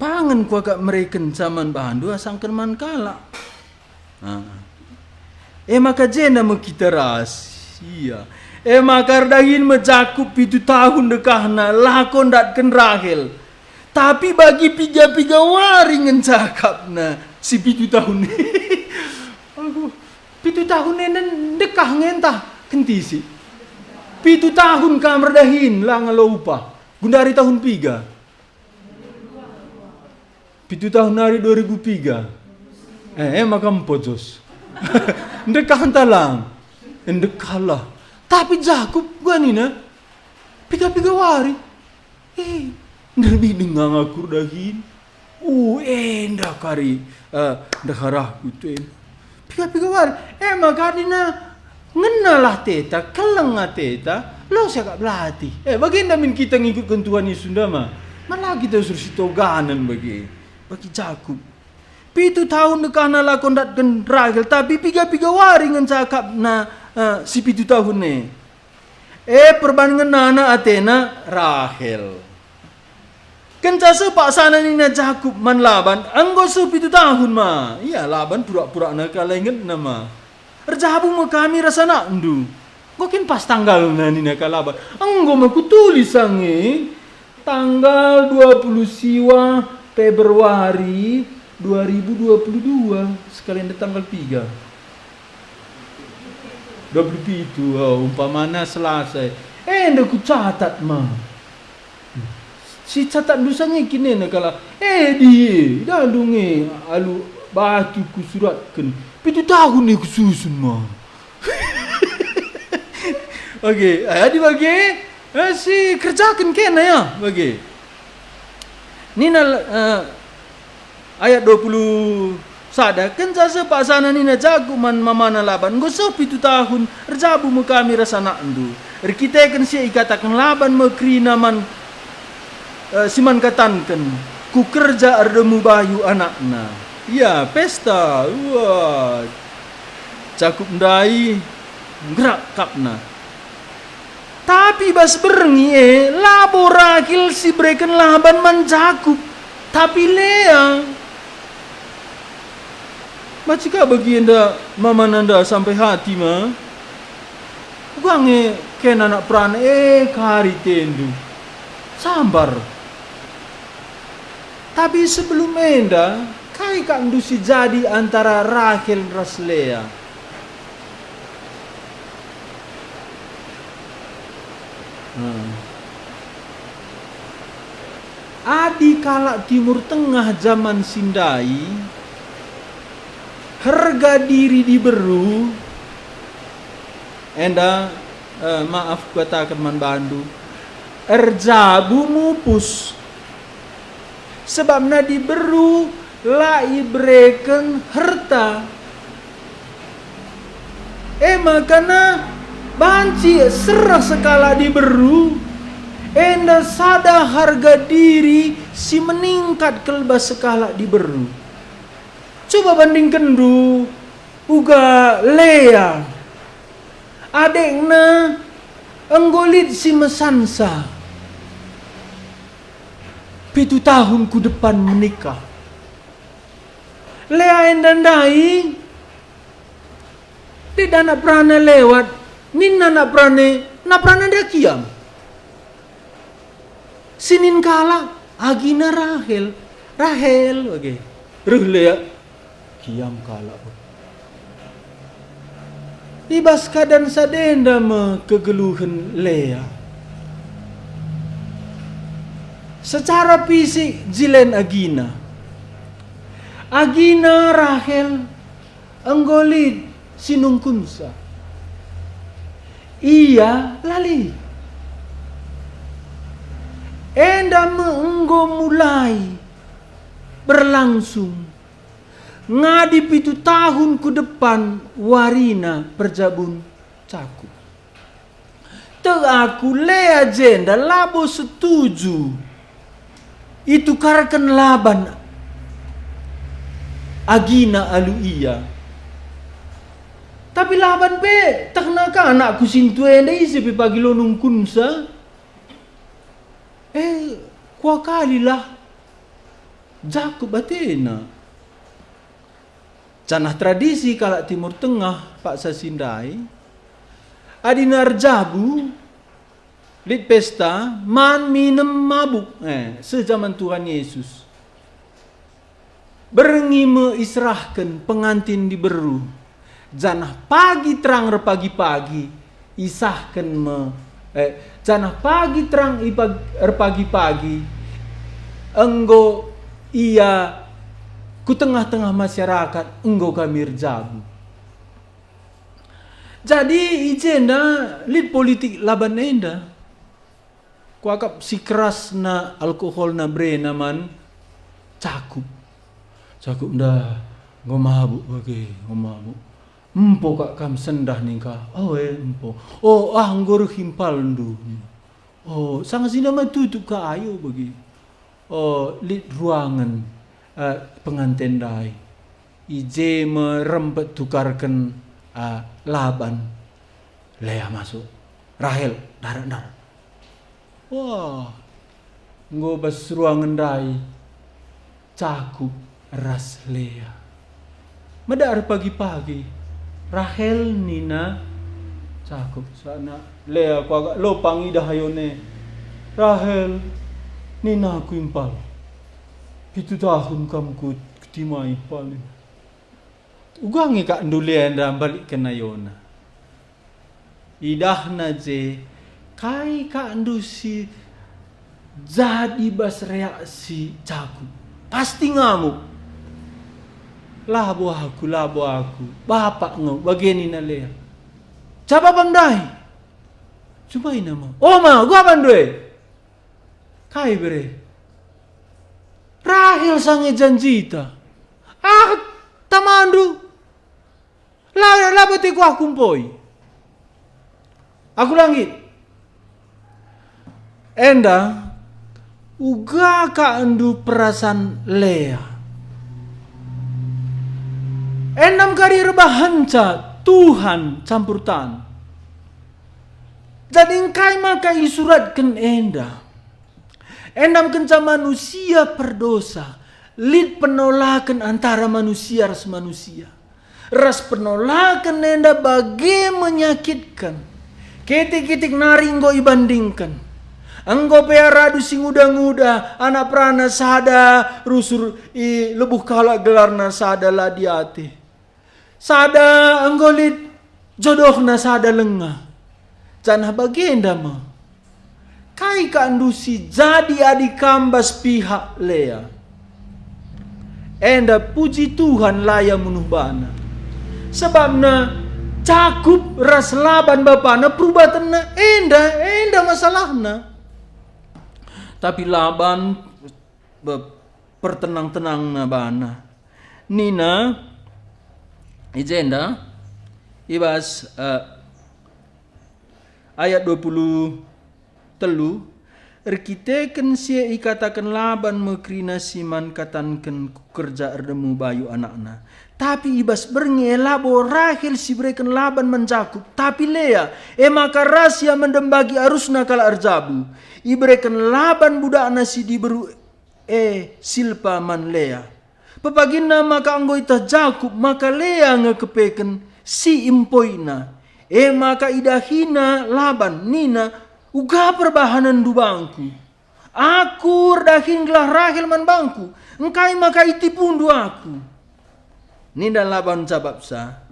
Pangan kuakap merekenca man bandu asangken man kalak. Ah. E maka jenda me kita ras. Ia. E maka erdahin me Jakup pitu tahun dekahna, lako ndatken Rahel. Tapi bagi piga-piga wari ngenca akapna si pitu tahun. Aku, pitu tahun enda ndekah nge ntah kentisik. Pitu tahun kam erdahin, la ngalo upah. Gundari tahun piga? Pitu tahun nari dua ribu piga. Eh, eh, maka empo jos. Ndekah ntah lang. Eh, ndekahlah. Tapi Jakup, gua nina, piga-piga wari. Eh, nderbi denga ngakur dahin. Uh, enda kari, eh, ndeharahku tu en. Piga-piga wari. E maka adina ngenalah ateta, keleng ateta, lo siakap latih. Eh, bagenda min kita ngikutken Tuhan Yesus enda ma. Mala kita usur sitoganen bagi, bagi Jakup. Pitu tahun dekahna lako ndatken Rahel, tapi piga-piga wari ngenca akapna, eh, si pitu tahun e. E, perban ngenana atena Rahel. Kenca seh paksana nina Jakup man Laban, "Enggo seh pitu tahun ma." Ia Laban purak-purakna kalak ingetna ma. "Erjabu me kami ras anakndu." Enggo kin pas tanggalna nina ka Laban, "Enggo me kutulis ange. Tanggal dua puluh siwa Februari dua ribu dua puluh dua, sekalenda tanggal tiga." Dua puluh pitu, oh, umpamana Selasa. Enda kucatat ma. Si catat dusa nge kinena kalak, "Eh, die, dalu nge alu batu kusuratken. Pitu tahun e kususun ma." Bage, eh, adi bage, eh, sikerjaken kena ya, bage. Nina, eh, ayat dua puluh sada, kenca seh paksana nina Jakup man mamana Laban, "Enggo seh pitu tahun, erjabu me kami ras anakndu." Erkiteken si e ikataken Laban me kerina man, eh, si man katanken, "Kukerja erdemu bayu anakna." Ia pesta, wah, Jakup ndai nggerak kapna. Tapi bas berngi e, labo Rahel si bereken Laban man Jakup, tapi Lea. Banci ka bagi enda mamana enda sampai hati ma? Uga nge kena anak perana e kari tendu. Sambar. Tapi sebelum enda, kai kak ndu si jadi antara Rahel ras Lea? Nah. Adi kalak Timur Tengah jaman si ndai, erga diri diberu, enda, eh, maaf kukataken man bandu, erjabu mupus. Sebabna diberu la ibereken herta. E makana banci sereh sekalak diberu, enda sada harga diri si meningkat kal bas sekalak diberu. Cuba bandingkenndu uga Lea. Adekna enggo lit si mesansa. Pitu tahun ku depan menikah. Lea enda ndai, lit anak perana lewat, nina anak perana, "Anak perana enda kiam." Sinin kalak, agina Rahel. "Rahel," bage. Reh Lea, kiam kalak. I bas keadan sadenda me kegeluhen Lea. Secara fisik jilen agina. Agina Rahel enggo lit si nungkunsa. Ia la lit. Enda me enggo mulai berlangsung. Ngadi pitu tahun ku depan warina perjabun Jakup. Tek aku Lea jenda labo setuju itukarken Laban agina alu ia. Tapi Laban pe tehna ka anakku sintua enda ise pe pagi la nungkunsa. Eh, kuakalilah Jakup atena. Janah tradisi kalak Timur Tengah paksa si ndai, adi erjabu, lit pesta, man, minem, mabuk, eh, seh jaman Tuhan Yesus. Berngi me iserahken pengantin diberu, janah pagi terang erpagi-pagi isahken me, eh, janah pagi terang ipag-, erpagi-pagi enggo ia ku tengah-tengah masyarakat, enggo kami erjabu. Jadi, i jenda lit politik Laban enda. Kuakap si kerasna alkoholna berena man Jakup. Jakup enda enggo mabuk bage, enggo mabuk. "Empo kak kam sendah," nina. "Oh, eh, empo." "Oh, ah, enggo reh impalndu," nina. "Oh, sanga si enda me tutup ka ayo bage." Oh, lit ruangen, eh, penganten ndai. I je me rempet tukarken, eh, Laban. Lea masuk. Rahel, ndarat-ndarat. Wah, enggo bas ruangen ndai Jakup ras Lea. Meda erpagi-pagi, Rahel nina Jakup, "Sana, Lea, kuakap la pangidah ayona e." "Rahel," nina, "aku impal. Pitu tahun kam ku, kutimai impal." Uga nge kak ndu Lea enda mbalikken ayona. Idahna je, kai kak ndu si jadi bas reaksi Jakup? Pasti ngamuk. "Labo aku, labo aku. Bapak nge," bage nina Lea. "Caba bam ndai?" Cubaina me. Oma, uga bandu e. Kai bere? Rahel sange janjita. Ah, tamandu. La, la bete ku aku mpoi. Aku la nggit. Enda, uga ka endu perasan Lea. Enda me kari erbahanca Tuhan campur tan. Jadi engkai maka isuratken enda? Enda me kenca manusia perdosa, lit penolaken antara manusia ras manusia, ras penolaken enda bage menyakitken. Kitik-kitik nari enggo ibandingken. Enggo pe radu si nguda-nguda, anak perana sada rusur i lebuh kalak gelarna sada la diate. Sada enggo lit jodohna sada lenga. Janah bagenda me. Kai ka endu si jadi adi kam bas pihak Lea? Enda puji Tuhan la ia munuh bana. Sebabna Jakup ras Laban bapana perubatenna enda, enda masalahna. Tapi Laban be-, pertenang-tenangna bana. Nina i jenda, i bas, eh, ayat dua puluh telu, "Erkiteken si e ikataken Laban me kerina si man katanken ku kerja erdemu bayu anakna. Tapi i bas berngi e labo Rahel si ibereken Laban man Jakup, tapi Lea, e maka ras ia mendem bagi arusna kalak erjabu. Ibereken Laban budakna si diberu e Silpa man Lea. Pepaginna maka enggo iteh Jakup maka Lea nge kepeken si empoina. E maka idahina Laban nina, 'Uga perbahanenndu bangku? Aku erdahin gelah Rahel man bangku, engkai maka itipundu aku?' Nina Laban jabapsa,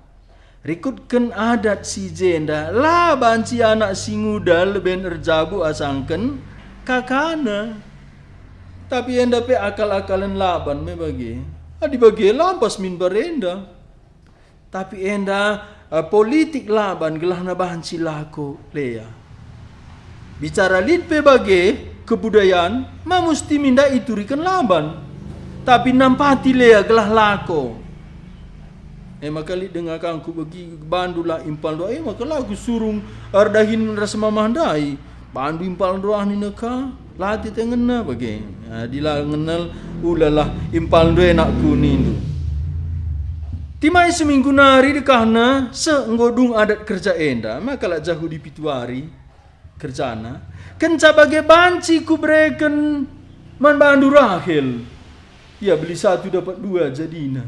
'Rikutken adat si jenda, la banci anak si nguda leben erjabu asangken kakana. Tapi enda pe akal-akalen Laban me bage. Adi bage, lampas min barenda.' Tapi enda, eh, politik Laban gelahna banci lako Lea. Bicara lit pe bage kebudayan, ma musti minda ituriken Laban. Tapi nampati Lea gelah lako. E maka lit denga kangku bagi bandu la impal doa, e maka la kusurung erdahin ras mamah ndai. Bandu impal doa nina ka, la tete ngena bage. Adi la ngenel, ulalah impal ndu enakku nindu. Timai seminggu nari dekahna, seh enggo dung adat kerja enda, maka la Jahudi pitu wari. Kerjana, kenca bage banci kubereken man bandu Rahel. Ia beli satu dapat dua jadina.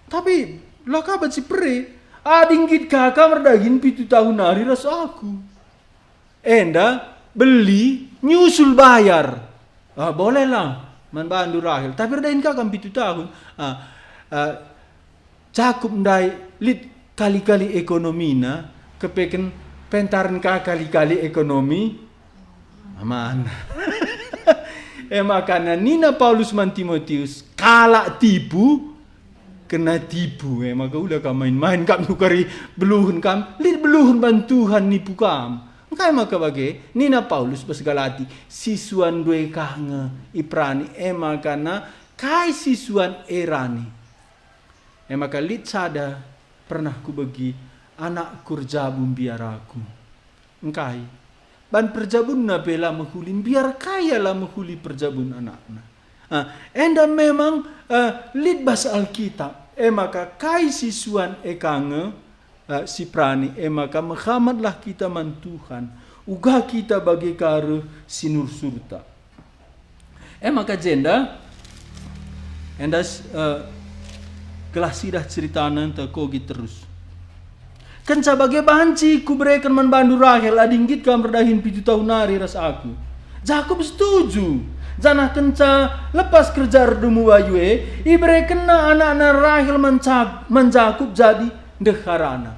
Tapi la ka banci pere, adi nggit ka kam erdahin pitu tahun nari ras aku. Enda beli nyusul bayar. Ah, bolehlah man bandu Rahel, tapi erdahin ka kam pitu tahun. Ah, ah, Jakup ndai lit kali-kali ekonomina, kepeken pentaren ka kali-kali ekonomi, aman. E maka nina Paulus man Timotius, kalak tipu, kena tipu. E maka ula kam main-main, kam nukari beluhen kam, lit beluhen ban Tuhan nipu kam. Engkai maka bage? Nina Paulus bas Galati, "Sisuan ndue kah nge iperani, e maka na kai sisuan e rani?" E maka lit sada pernah kubegi, anakku erjabu mbiar aku. Engkai? Ban perjabunna pe la mehuli, mbiar kai ia la mehuli perjabun anakna. Ah, enda memang, eh, lit bas Alkitab. E maka kai sisuan e ka nge, eh, si perani, e maka mehamatlah kita man Tuhan, uga kita bage ka reh si nursurta. E maka jenda, enda, eh, gelah sidah ceritana ntah kogi terus. Kenca bage banci kubereken man bandu Rahel, adi nggit kam erdahin pitu tahun nari ras aku. Jakup setuju, janah kenca lepas kerja erdemu bayu e, iberekenna anakna Rahel man Cak-, man Jakup jadi ndeharana.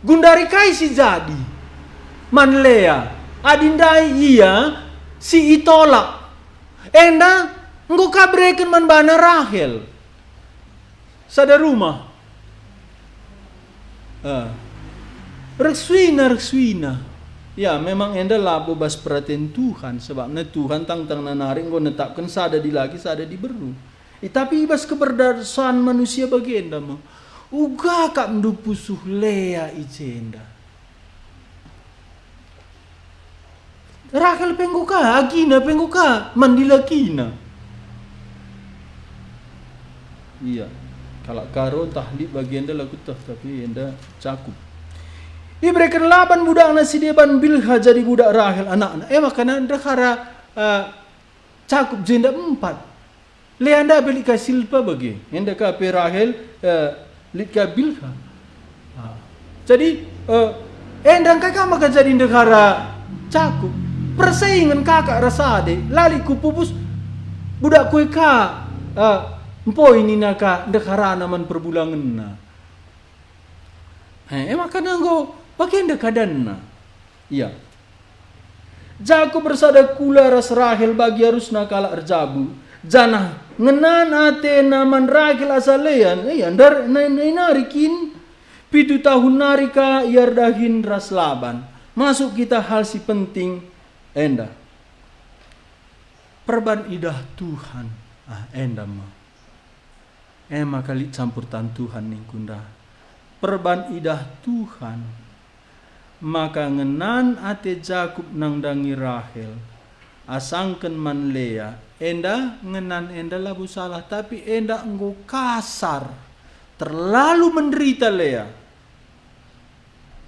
Gundari kai si jadi man Lea, adi ndai ia si itolak? Enda enggo ka bereken man bana Rahel sada rumah. Ah. Reh suina, reh suina. Ya, memang enda labo bas peraten Tuhan, sebabna Tuhan tangtangna nari enggo netapken sada dilaki, sada diberu. I, tapi i bas keberdosan manusia bagenda me. Uga kap ndu pusuh Lea i jenda. Rahel pe enggo ka, agina pe enggo ka, man dilakina. Iya, kalak Karo ntah lit bagenda la kueteh, tapi enda Jakup. Ibereken Laban budakna si deban Bilha jadi budak Rahel anakna. E maka ndehara, eh, Jakup jenda empat. Lea ndai pe lit ka Silpa bage, enda ka pe Rahel, eh, lit ka Bilha. Ah. Jadi, eh, enda engkai ka maka jadi ndehara Jakup? Persaingen kakak ras ade, la lit ku pupus budakku e ka, eh, mpoi nina ka ndeharana man perbulangenna. He, e maka enggo bagenda keadaanna. Iya. Jakup ersada kula ras Rahel bagi arusna kalak erjabu, janah ngenan atena man Rahel asa Lea, ia ndar-, nai-, nai nari kin. Pitu tahun nari ka ia erdahin ras Laban. Masuk kita hal si penting enda. Perban idah Tuhan, ah, enda me. E maka lit campur tan Tuhan ningkunda. Perban idah Tuhan, maka ngenan ate Jakup nandangi Rahel, asangken man Lea, enda ngenan enda labo salah, tapi enda enggo kasar, terlalu menderita Lea.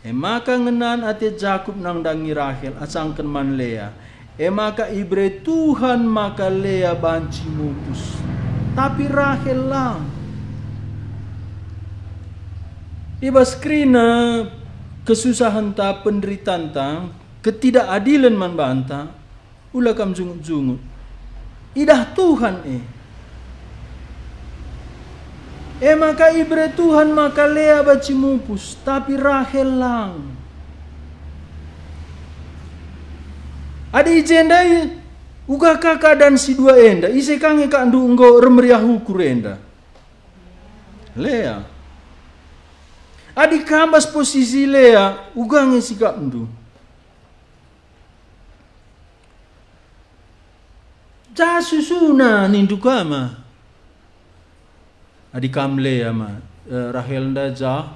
E maka ngenan ate Jakup nandangi Rahel asangken man Lea. E maka ibere Tuhan maka Lea banci mupus, tapi Rahel lang. I bas kerina kesusahenta, penderitanta, ketidakadilen man banta, ula kam jungut-jungut. Idah Tuhan e. E maka ibere Tuhan maka Lea banci mupus, tapi Rahel lang. Adi i jenda, uga ka keadan si dua enda, ise ka nge ikapndu enggo ermeriah ukur enda? Lea. Adi kam bas posisi Lea, uga nge sikapndu? Ja susuna nindu ka ma. Adi kam Lea ma, eh, Rahel nda ja,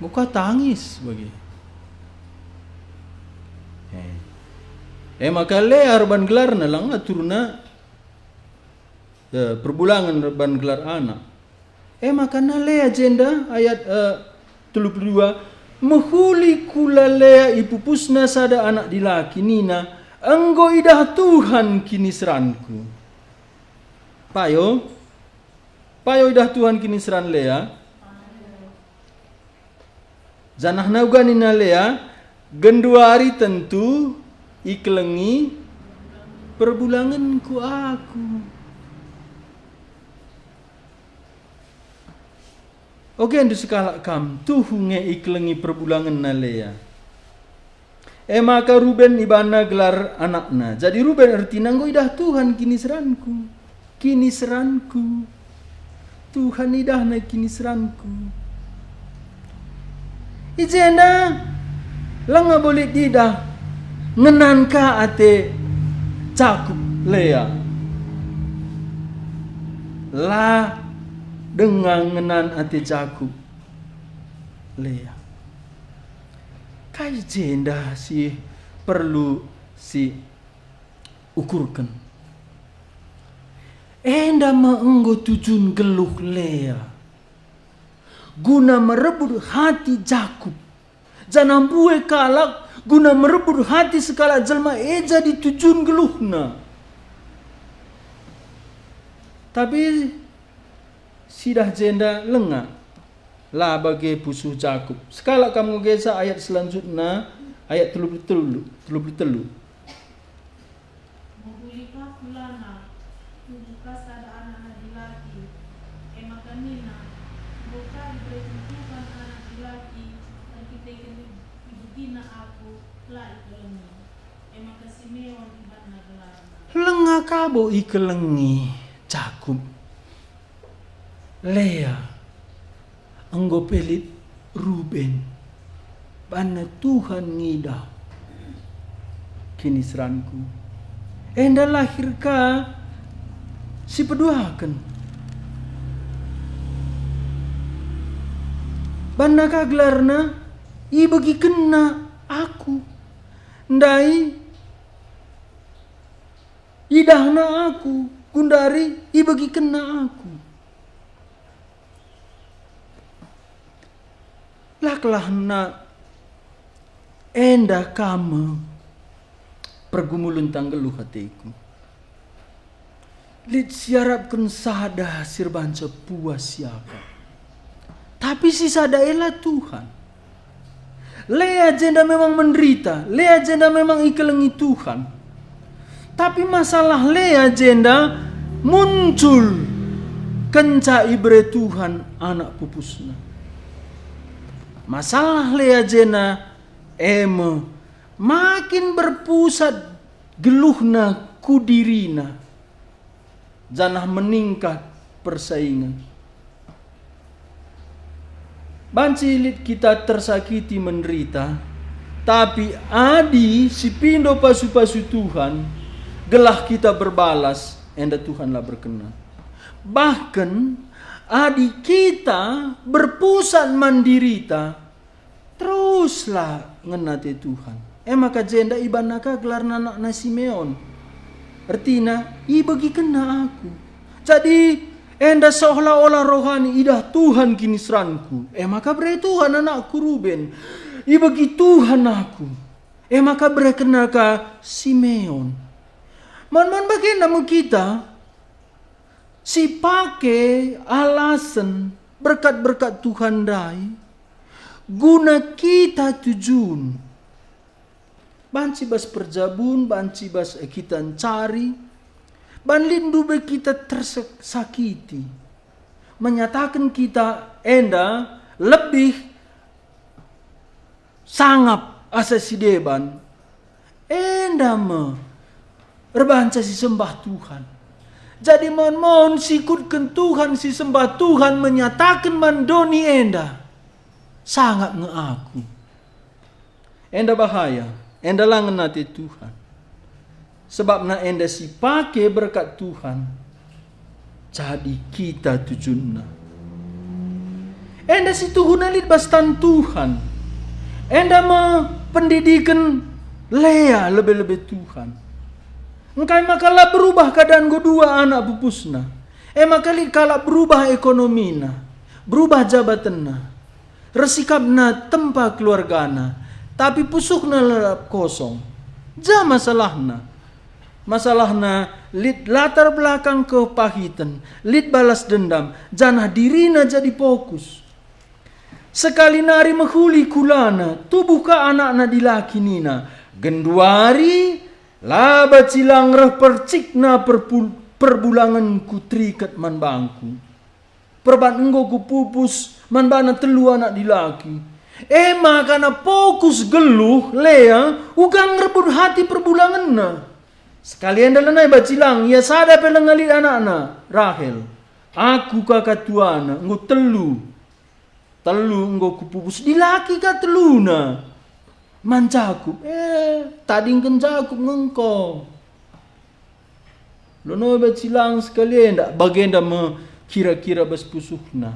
enggo ka tangis bage. Eh. E maka Lea erban gelarna lang aturna, eh, perbulangen erban gelar anak. E maka na Lea jenda, ayat, eh, telu puluh dua, mehuli kula Lea ipupusna sada anak dilaki, nina, "Enggo idah Tuhan kiniseranku." Payo, payo idah Tuhan kiniseran Lea. Janahna uga nina Lea, "Genduari tentu ikelengi perbulangenku aku." Ogendu sekalak kam, tuhu nge ikelengi perbulangenna Lea. E maka Ruben ibanna gelar anakna. Jadi Ruben ertina enggo idah Tuhan kiniseranku. Kiniseranku. Tuhan idahna kiniseranku. I jenda langa bo lit idah ngenan ka ate Jakup Lea. La denga ngenan ate Jakup Lea. Kai jenda si perlu si ukurken. Enda me enggo tujun geluh Lea, guna merebut hati Jakup, janah mbue kalak guna merebut hati sekalak jelma e jadi tujun geluhna. Tapi sidah jenda langa. La bage pusuh Jakup. Sekalak kam ngogesa ayat selanjutna, ayat telu puluh telu, telu puluh telu. Mehuli ka kulana, tubuh ka sada anakna dilaki. E maka nina, "Enggo ka ibereken Tuhan anak dilaki, erkiteken ibegina aku, la ikelengi." E maka Simeon ibanna gelarna. Lenga ka bo ikelengi Jakup. Lea, enggo pe lit Ruben, banna Tuhan ngidah. kiniseranku. Enda lahir ka si peduaken. Banna ka gelarna ibegikenna aku. Ndai idahna aku, gundari ibegikenna aku. Lakelahna enda kam me pergumulen tanggeluh ateku. Lit siarapken sada si erbanca puas siakap. Tapi si sada ela Tuhan. Lea jenda memang menderita, Lea jenda memang ikelengi Tuhan. Tapi masalah Lea jenda muncul kenca ibere Tuhan anak pupusna. Masalah Lea jenda e me makin berpusat geluhna ku dirina, janah meningkat persaingen. Banci lit kita tersakiti menderita, tapi adi sipindo pasu-pasu Tuhan, gelah kita berbalas, enda Tuhan la berkenan. Bahken, adi kita berpusat man dirita, teruslah ngena ate Tuhan. E maka jenda ibanna ka gelarna anakna Simeon. Ertina, ibegikenna aku. Jadi, enda seolah-olah rohani idah Tuhan kiniseranku. E maka bere Tuhan anakku Ruben. Ibegi Tuhan aku. E maka berekenna ka Simeon. Man-man bagenda me kita sipake alasen berkat-berkat Tuhan ndai guna kita tujun. Banci bas perjabun, banci bas kita ncari, ban lit ndube kita tersakiti. Menyataken kita enda lebih sangap asa si deban, enda me erbanca sisembah Tuhan. Jadi maun-maun sikutken Tuhan, sisembah Tuhan menyataken man doni enda, sangap nge aku. Enda bahaya, enda la ngena ate Tuhan. Sebabna enda sipake berkat Tuhan, jadi kita tujunna. Enda situhuna lit bas tan Tuhan. Enda me pendidiken Lea lebe-lebe Tuhan. Engkai maka la berubah keadaan enggo dua anak pupusna. E maka lit kalak berubah ekonomina, berubah jabatenna. Ersikapna tempa keluargana, tapi pusuhna lalap kosong. Ja masalahna. Masalahna lit latar belakang kepahiten, lit balas dendam, janah dirina jadi fokus. Sekali nari mehuli kulana, tubuh ka anakna dilaki nina, "Genduari la bacilang reh percikna perpul-, perbulangenku teriket man bangku." Perban enggo kupupus man bana telu anak dilaki. E maka na fokus geluh Lea uga ngerebut hati perbulangenna. Sekali enda lanai bacilang, ia sada pe langa lit anakna, Rahel. Aku ka katuana, enggo telu. Telu enggo kupupus, dilaki ka teluna. Man Jakup, eh, tadingken Jakup nge engko. Lanai bacilang sekali enda, bagenda me kira-kira bas pusuhna.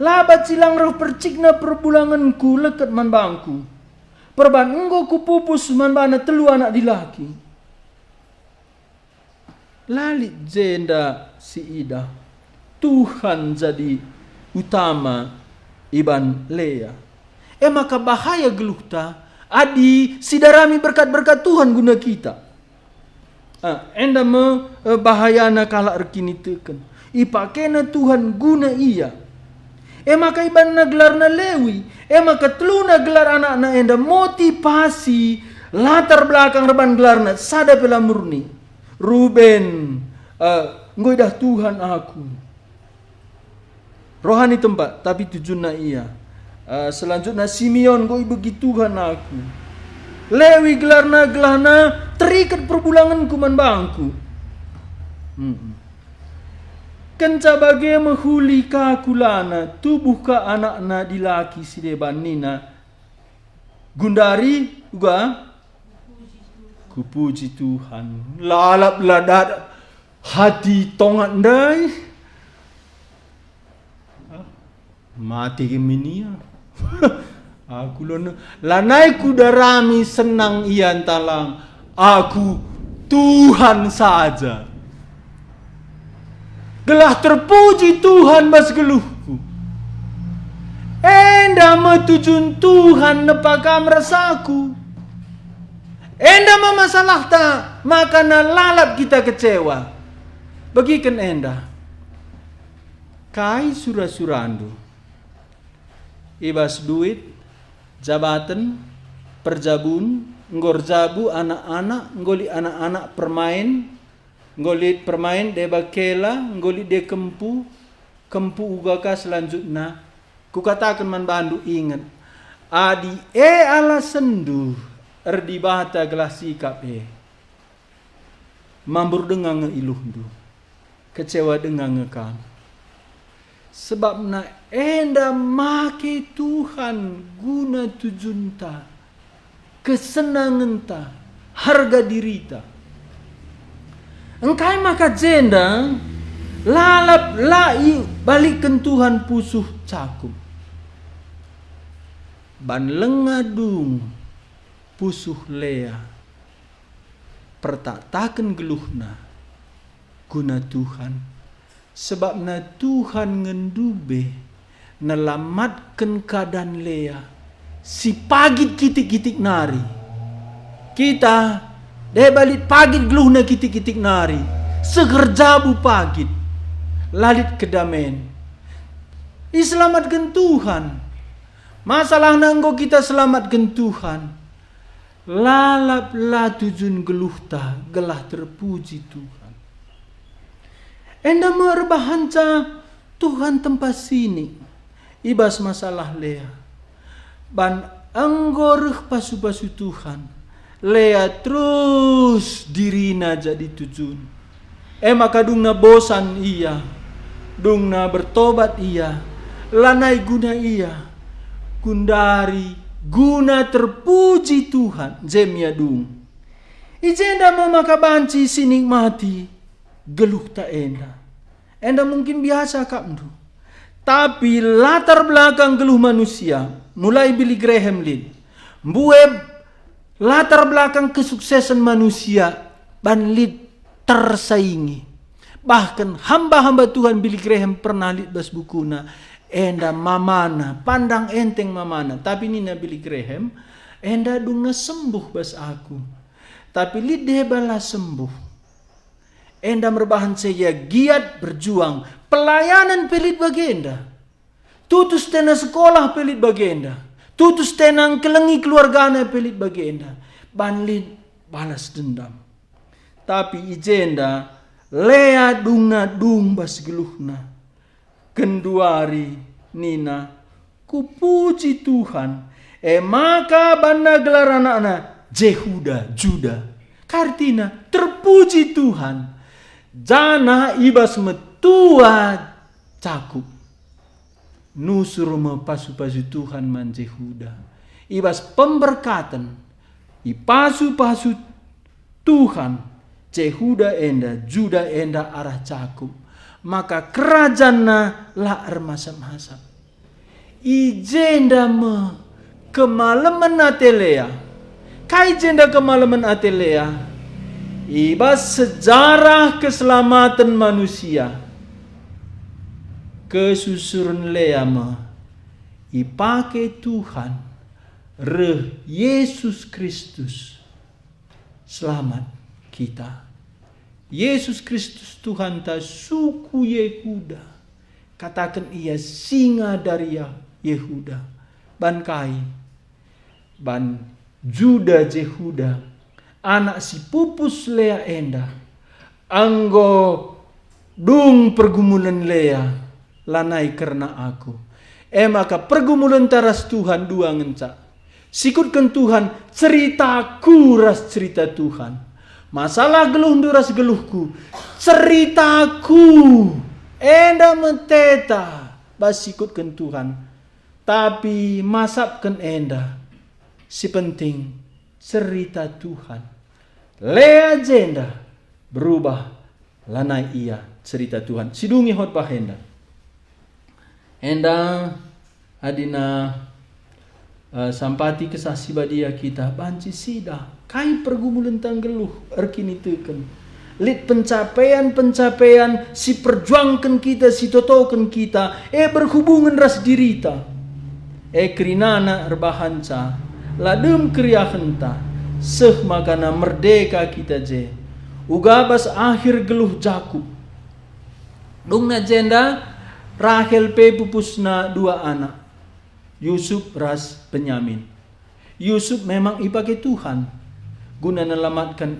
La bacilang reh percikna perbulangenku leket man bangku. Perban enggo kupupus man bana telu anak dilaki. La lit jenda si idah. Tuhan jadi utama iban Lea. E maka bahaya geluhta adi sidarami berkat-berkat Tuhan guna kita. Ah, enda me, eh, bahayana kalak erkiniteken. Ipakena Tuhan guna ia. E maka ibanna gelarna Lewi. E maka teluna gelar anakna enda motivasi latar belakang reban gelarna sada pe la murni. Ruben, eh, enggo idah Tuhan aku. Rohani tempat, tapi tujunna ia. Eh, selanjutna Simeon, enggo ibegi Tuhan aku. Lewi gelarna, gelahna teriket perbulangenku man bangku. Mm-mm. Kenca bage mehuli ka kulana, tubuh ka anakna dilaki si deban nina, gundari uga Kupuji Tuhan, lalap la dat hati tongat ndai. Mati keminia. Aku lone, lanai kudarami senang ia ntalang. Aku Tuhan saja. Gelah terpuji Tuhan bas geluhku. Enda me tujun Tuhan nepa kam ras aku. Enda me masalahta, maka lalap kita kecewa. Begiken enda. Kai sura-surandu? I bas duit, jabaten, perjabun, enggo erjabu anak-anak, enggo lit anak-anak permain, enggo lit permain deba kela, enggo lit deba kempu, kempu uga ka selanjutna. Kukataken man bandu, inget, adi e alasenndu erdibata gelah sikap e, mambur denga nge iluhndu, kecewa denga nge kam. Sebabna enda make Tuhan guna tujunta, kesenangenta, harga dirita. Engkai maka jenda lalap la ibalikken Tuhan pusuh Jakup? Ban langa dung pusuh Lea, pertaktaken geluhna guna Tuhan, sebabna Tuhan nge ndube nelamatken keadan Lea si pagit kitik-kitik nari. Kita deba lit pagit geluhna kitik-kitik nari, seh erjabu pagit, la lit kedamen. Iselamatken Tuhan. Masalahna enggo kita selamatken Tuhan. Lalap la tujun geluhta gelah terpuji Tuhan. Enda me erbahanca Tuhan tempa sinik i bas masalah Lea. Ban enggo reh pasu-pasu Tuhan, Lea terus dirina jadi tujun. E maka dungna bosan ia, dungna bertobat ia, lanai guna ia, gundari guna terpuji Tuhan, Jeremia dung. I jenda me maka banci sinikmati geluhta enda. Enda mungkin biasa akapndu. Tapi latar belakang geluh manusia, mulai Billy Graham lit, mbue latar belakang kesuksesen manusia ban lit tersaingi. Bahkan hamba-hamba Tuhan Billy Graham pernah lit bas bukuna, enda mamana, pandang enteng mamana. Tapi nina Billy Graham, enda dungna sembuh bas aku. Tapi lit deba la sembuh. Enda merbahanca ia giat berjuang, pelayanen pe lit bagenda. Tutus tena sekolah pe lit bagenda. Tutus tena engkelengi keluargana pe lit bagenda. Ban lit balas dendam. Tapi i jenda Lea dungna dung bas geluhna. Genduari nina, "Kupuji Tuhan." E maka banna gelar anakna Jehuda, Juda. Kai ertina? Terpuji Tuhan. Janah i bas metua Jakup. Nusur me pasu-pasu Tuhan man Jehuda. I bas pemberkaten, ipasu-pasu Tuhan, Jehuda enda, Juda enda arah Jakup, maka kerajanna la ermasap-masap. I jenda me kemalemen ate Lea. Kai jenda kemalemen ate Lea? I bas sejarah keselamaten manusia, kesusuren Lea me ipake Tuhan reh Yesus Kristus. Selamat kita. Yesus Kristus Tuhanta suku Yehuda. Kataken ia singa dari Yah-, Yehuda. Ban kai? Ban Juda Jehuda, anak si pupus Lea enda, enggo dung pergumulen Lea, lanai kerna aku. E maka pergumulenta ras Tuhan dua ngenca. Sikutken Tuhan, ceritaku ras cerita Tuhan. Masalah geluhndu ras geluhku, ceritaku. Enda me teta bas sikutken Tuhan. Tapi masapken enda, si penting cerita Tuhan. Lea jenda berubah, lanai ia cerita Tuhan. Sidungi khotbah enda. Enda adina, eh, sampati Kesah Si Badia kita banci sidah kai pergumulenta nggeluh erkiniteken. Lit pencapaian-pencapaian si perjuangken kita, si totoken kita, e berhubungen ras dirita. E kerinana erbahanca, la dem keriahenta, seh makana merdeka kita je. Uga bas akhir geluh Jakup. Dungna jenda, Rahel pe pupusna dua anak, Yusup ras Benyamin. Yusup memang ipake Tuhan guna nelamatken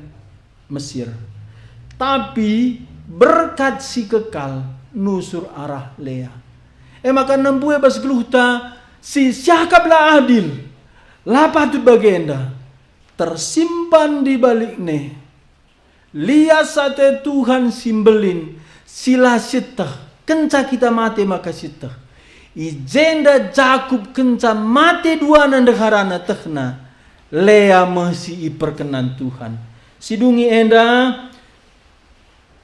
Mesir. Tapi berkat si kekal nusur arah Lea. E maka nembue bas geluhta si siakap la adil, la patut bagenda, tersimpan di balikne. Lias ate Tuhan si mbelin, si la sieteh, kenca kita mate maka sieteh. I jenda Jakup kenca mate duana ndeharana tehna, Lea me si iperkenan Tuhan. Sidungi enda,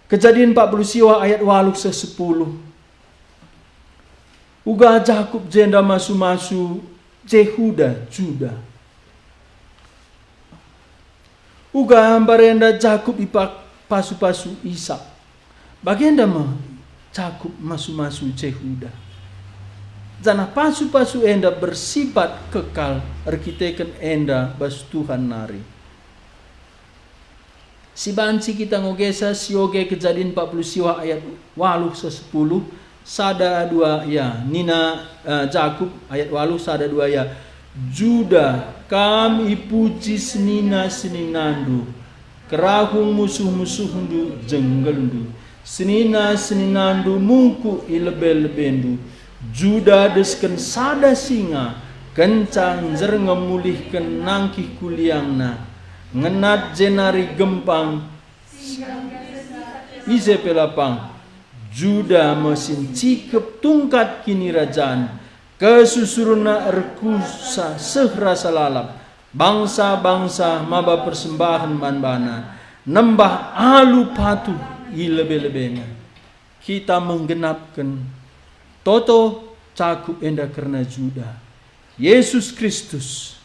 Kejadin empat puluh siwa ayat waluh seh sepuluh. Uga Jakup jenda masu-masu Jehuda, Juda. Uga mbarenda Jakup ipasu-pasu Isak. Bagenda me Jakup masu-masu Jehuda. Janah pasu-pasu enda bersifat kekal erkiteken enda bas Tuhan nari. Si banci kita ngogesa sioge Kejadin empat puluh siwa ayat waluh seh sepuluh, sada dua ya, nina, eh, Jakup, ayat waluh, sada dua ya, "Juda, kam ipuji senina-seninandu, kerahung musuh-musuhndu jenggelndu, senina-seninandu mungkuk i lebe-lebendu. Juda desken sada singa, kenca njerngem mulihken nangkih ku liangna, ngenat jenari gempang, ise pe la pang. Juda me si ncikep tungkat kinirajan, kesusurna erkusa seh rasa lalap. Bangsa-bangsa maba persembahen man bana, nembah alu patuh i lebe-lebena." Kita menggenapken toto Jakup enda kerna Juda. Yesus Kristus,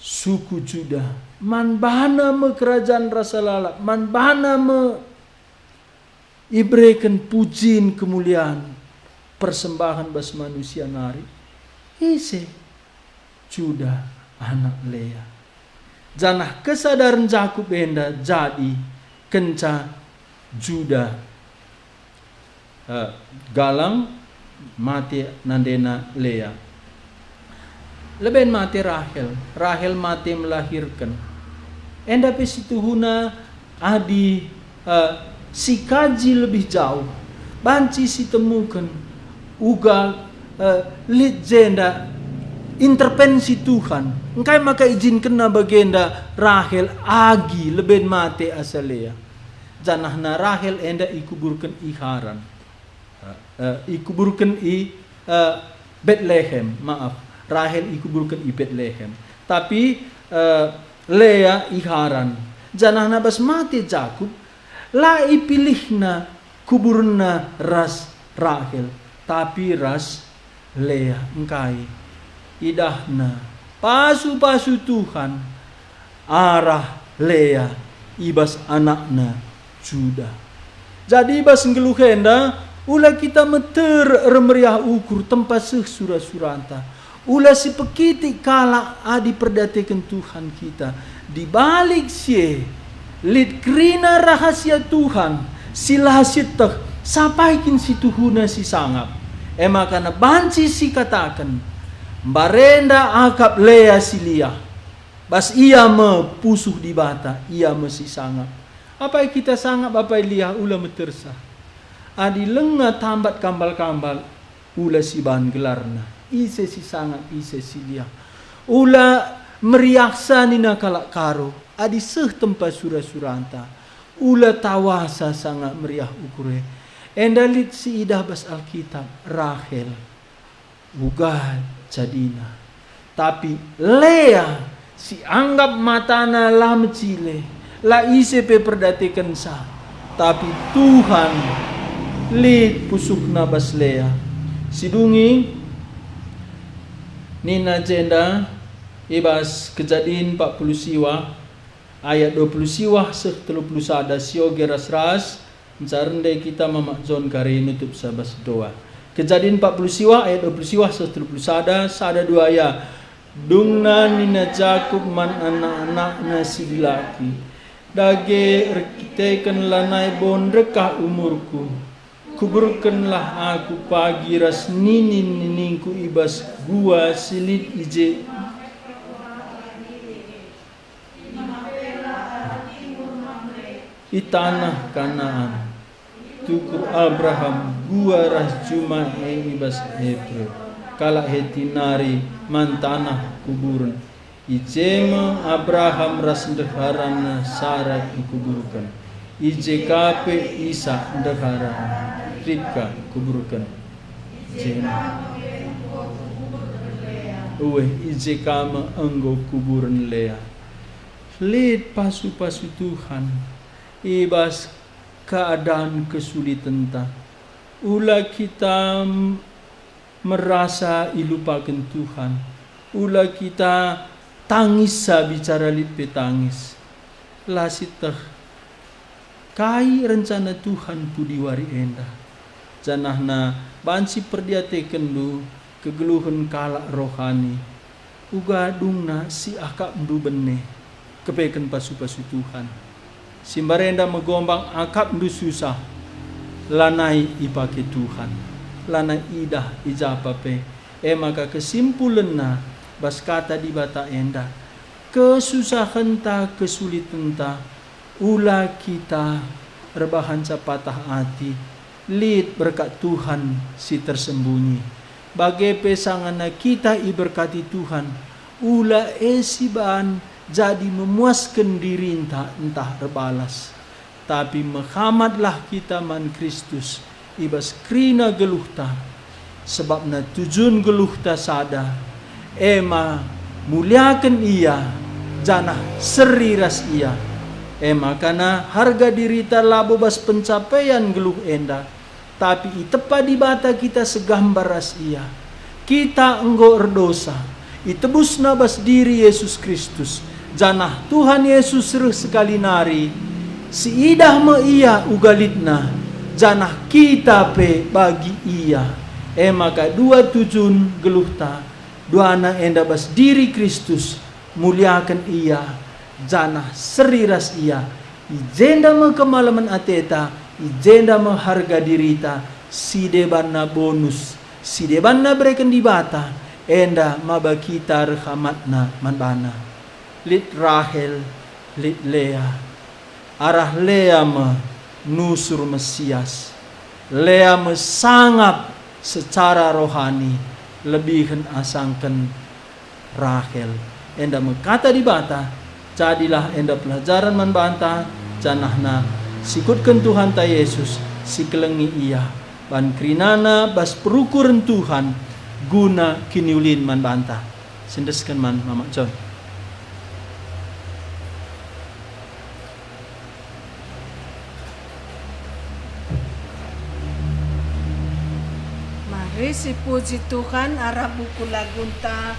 suku Juda, man bana me kerajaan rasa lalap, man bana me ibereken pujin kemulian persembahen bas manusia nari. Ise? Juda, anak Lea. Janah kesadaren Jakup enda jadi kenca Juda, eh, galang mate nandena Lea. Leben mate Rahel, Rahel mate melahirken. Enda pe situhuna adi, eh, sikaji lebih jauh, banci sitemuken uga, eh, lit jenda intervensi Tuhan. Engkai maka ijinkenna bagenda Rahel agi leben mate asa Lea? Janahna Rahel enda ikuburken i Haran. Eh, ikuburken i, eh, Betlehem, maaf, Rahel ikuburken i Betlehem. Tapi, eh, Lea i Haran. Janahna bas mate Jakup, la ipilihna kuburna ras Rahel, tapi ras Lea. Engkai? Idahna pasu-pasu Tuhan arah Lea i bas anakna Juda. Jadi i bas nggeluh enda, ula kita meter ermeriah ukur tempa seh sura-suranta. Ula sipekitik kalak adi perdiateken Tuhan kita. Di balik si e, lit kerina rahasia Tuhan si la sieteh, sapai kin situhuna si sangap. E maka banci sikataken, mbarenda akap Lea si liah. Bas ia me pusuh Dibata, ia me si sangap. Apai kita sangap, apai liah, ula metersa. Adi langa tambat kambal-kambal, ula sibahan gelarna. Ise si sangap, ise si liah. Ula meriahsa nina kalak Karo, adi seh tempa sura-suranta. Ula tawasa sangap meriah ukur e. Enda lit siidah bas Alkitab, Rahel. Uga jadina. Tapi Lea Si anggap matana la mecile, la ise pe perdatekensa, tapi Tuhan lit pusuhna bas Lea. Sidungi nina jenda i bas Kejadin empat puluh siwah, ayat dua puluh siwah seh telu puluh sada, sioge ras-ras, nca rende kita Mamak John kari nutup sa bas doa. Kejadin empat puluh siwah ayat dua puluh siwah seh telu puluh sada, sada dua ya. Dungna nina Jakup man anak-anakna si dilaki, "Dage erkiteken lanai bo ndekah umurku, kuburkenlah aku pagi ras ninin-niningku i bas gua si lit i je." I taneh Kanaan, tukur Abraham gua ras juma e i bas Epre, kalak Heti nari man taneh kuburen. I je me Abraham ras ndeharana Sarai ikuburken. I je ka pe Isak ndeharana Ribka ikuburken. I je me, ueh, i je ka me enggo kuburen Lea. Lit pasu-pasu Tuhan i bas keadaan kesulitenta. Ula kita m-, merasa ilupaken Tuhan. Ula kita tangis sa bicara lit pe tangis. La sieteh kai rencana Tuhan pudi wari enda. Janahna banci perdiatekenndu kegeluhen kalak rohani. Uga dungna si akapndu bene, kepeken pasu-pasu Tuhan. Si mbarenda megombang akapndu susah, lanai ipake Tuhan, lanai idah i japa pe. E maka kesimpulenna bas Kata Dibata enda, kesusahenta, kesulitenta, ula kita erbahanca patah ati, lit berkat Tuhan si tersembunyi. Bage pe sangana kita iberkati Tuhan, ula e siban jadi memuasken dirinta ntah erbalas. Tapi mehamatlah kita man Kristus i bas kerina geluhta, sebabna tujun geluhta sada, e ma muliaken Ia, janah seri ras Ia. E maka harga dirita labo bas pencapaian geluh enda, tapi itepa Dibata kita segambar ras Ia. Kita enggo erdosa, itebusNa bas diri Yesus Kristus, janah Tuhan Yesus reh sekali nari, siidah me Ia uga litNa, janah kita pe bagi Ia. E maka dua tujun geluhta, duana enda bas diri Kristus, muliaken Ia, janah seri ras Ia. I jenda me kemalemen ateta, i jenda me harga dirita, si debanna bonus, si debanna bereken Dibata, enda maba kita erhamatna man baNa. Lit Rahel, lit Lea. Arah Lea me nusur Mesias. Lea me sangap secara rohani lebihen asangken Rahel. Enda me Kata Dibata, jadilah enda pelajaren man banta, janahna sikutken Tuhanta Yesus, sikelengi Ia, ban kerinana bas perukuren Tuhan guna kiniulin man banta. Siendesken man Mamak John. Mari sipuji Tuhan arah buku lagunta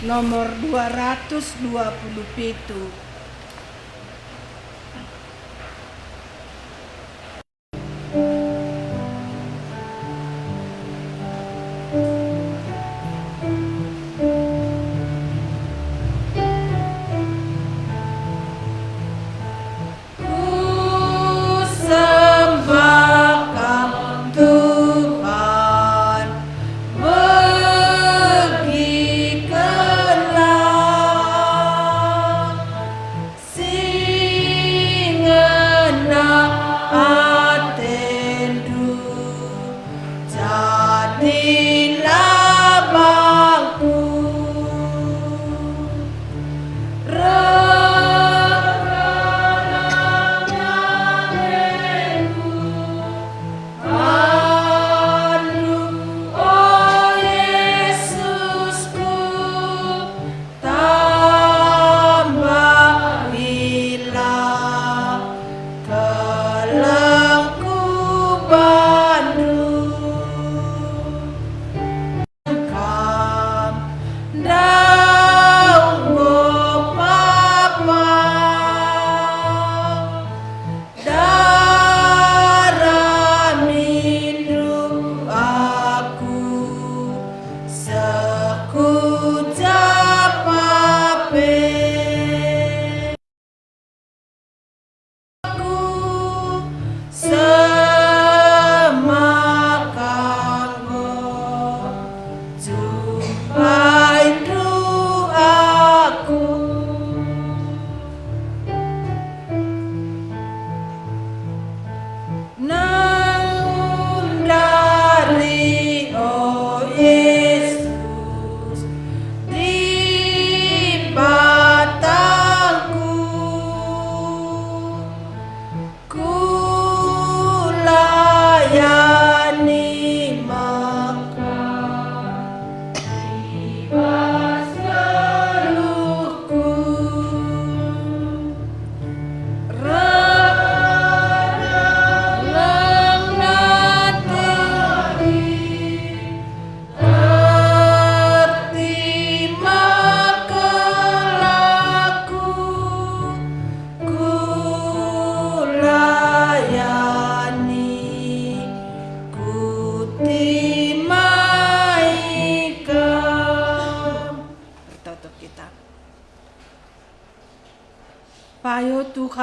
nomor dua ratus dua puluh pitu. Kusembah Kam, Tuhan, begikenlah.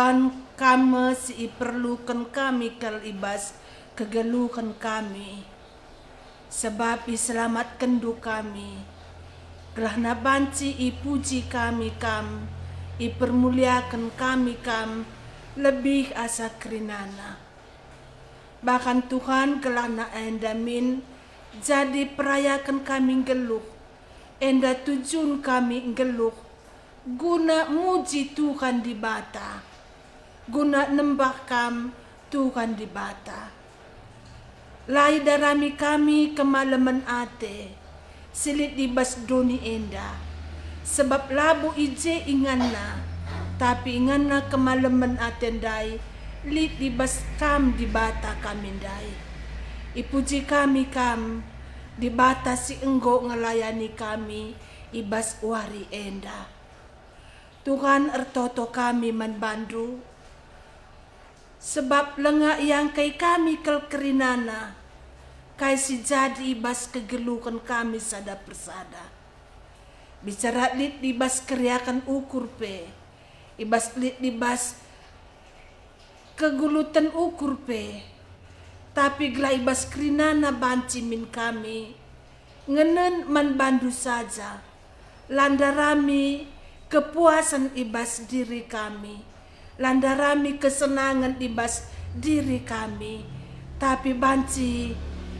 Tuhan, Kam me si iperluken kami kal i bas kegeluhen kami, sabap iselamatkenNdu kami. Gelahna banci ipuji kami Kam, ipermuliaken kami Kam lebih asa kerinana. Bahkan Tuhan, gelahna enda min jadi perayaken kami nggeluh, enda tujun kami nggeluh, guna muji Tuhan Dibata, guna nembah Kam, Tuhan Dibata. La idarami kami kemalemen ate si lit i bas doni enda, sabap labo i je inganna, tapi inganna kemalemen ate ndai lit i bas Kam Dibata kami ndai. Ipuji kami Kam, Dibata si enggo ngelayani kami i bas wari enda. Tuhan, ertoto kami man bandu, sabap langa iangkai kami kal kerinana kai si jadi i bas kegeluhen kami sada persada. Bicara lit i bas keriahen ukur pe, i bas lit i bas keguluten ukur pe, tapi gelah i bas kerinana banci min kami ngenen man bandu saja, la ndarami kepuasen i bas diri kami, la ndarami kesenangen i bas diri kami, tapi banci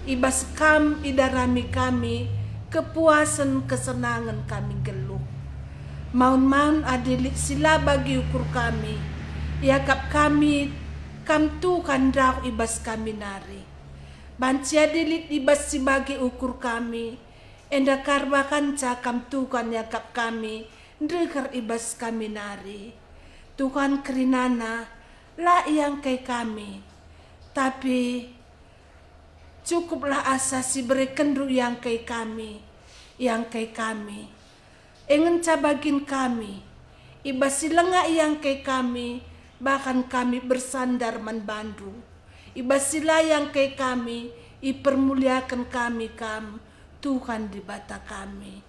i bas Kam idarami kami kepuasen kesenangen kami nggeluh. Maun-maun adi lit si la bagi ukur kami, iakap kami Kam Tuhan ndauh i bas kami nari. Banci adi lit i bas si bagi ukur kami, enda kar bahanca Kam Tuhan iakap kami ndeher i bas kami nari. Tuhan, kerinana la iangkai kami, tapi cukuplah asa si berekenNdu iangkai kami, iangkai kami. E ngenca bagin kami, i bas si langa iangkai kami, bahkan kami bersandar man bandu. I bas si la iangkai kami, ipermuliaken kami Kam, Tuhan Dibata kami.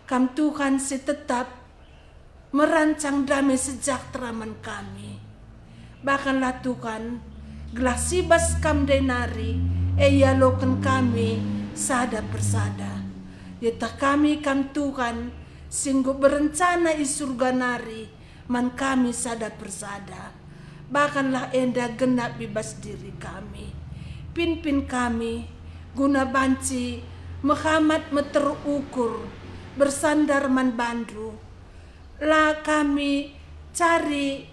Kam Tuhan si tetap merancang dame sejahtera man kami. Bahanlah Tuhan, gelah si bas Kam ndai nari, e ialoken kami sada persada. Ieteh kami Kam Tuhan, si enggo berencana i Surga nari man kami sada persada. Bahanlah enda genap i bas diri kami. Pinpin kami, guna banci mehamat meteruk ukur, bersandar man bandu. La kami cari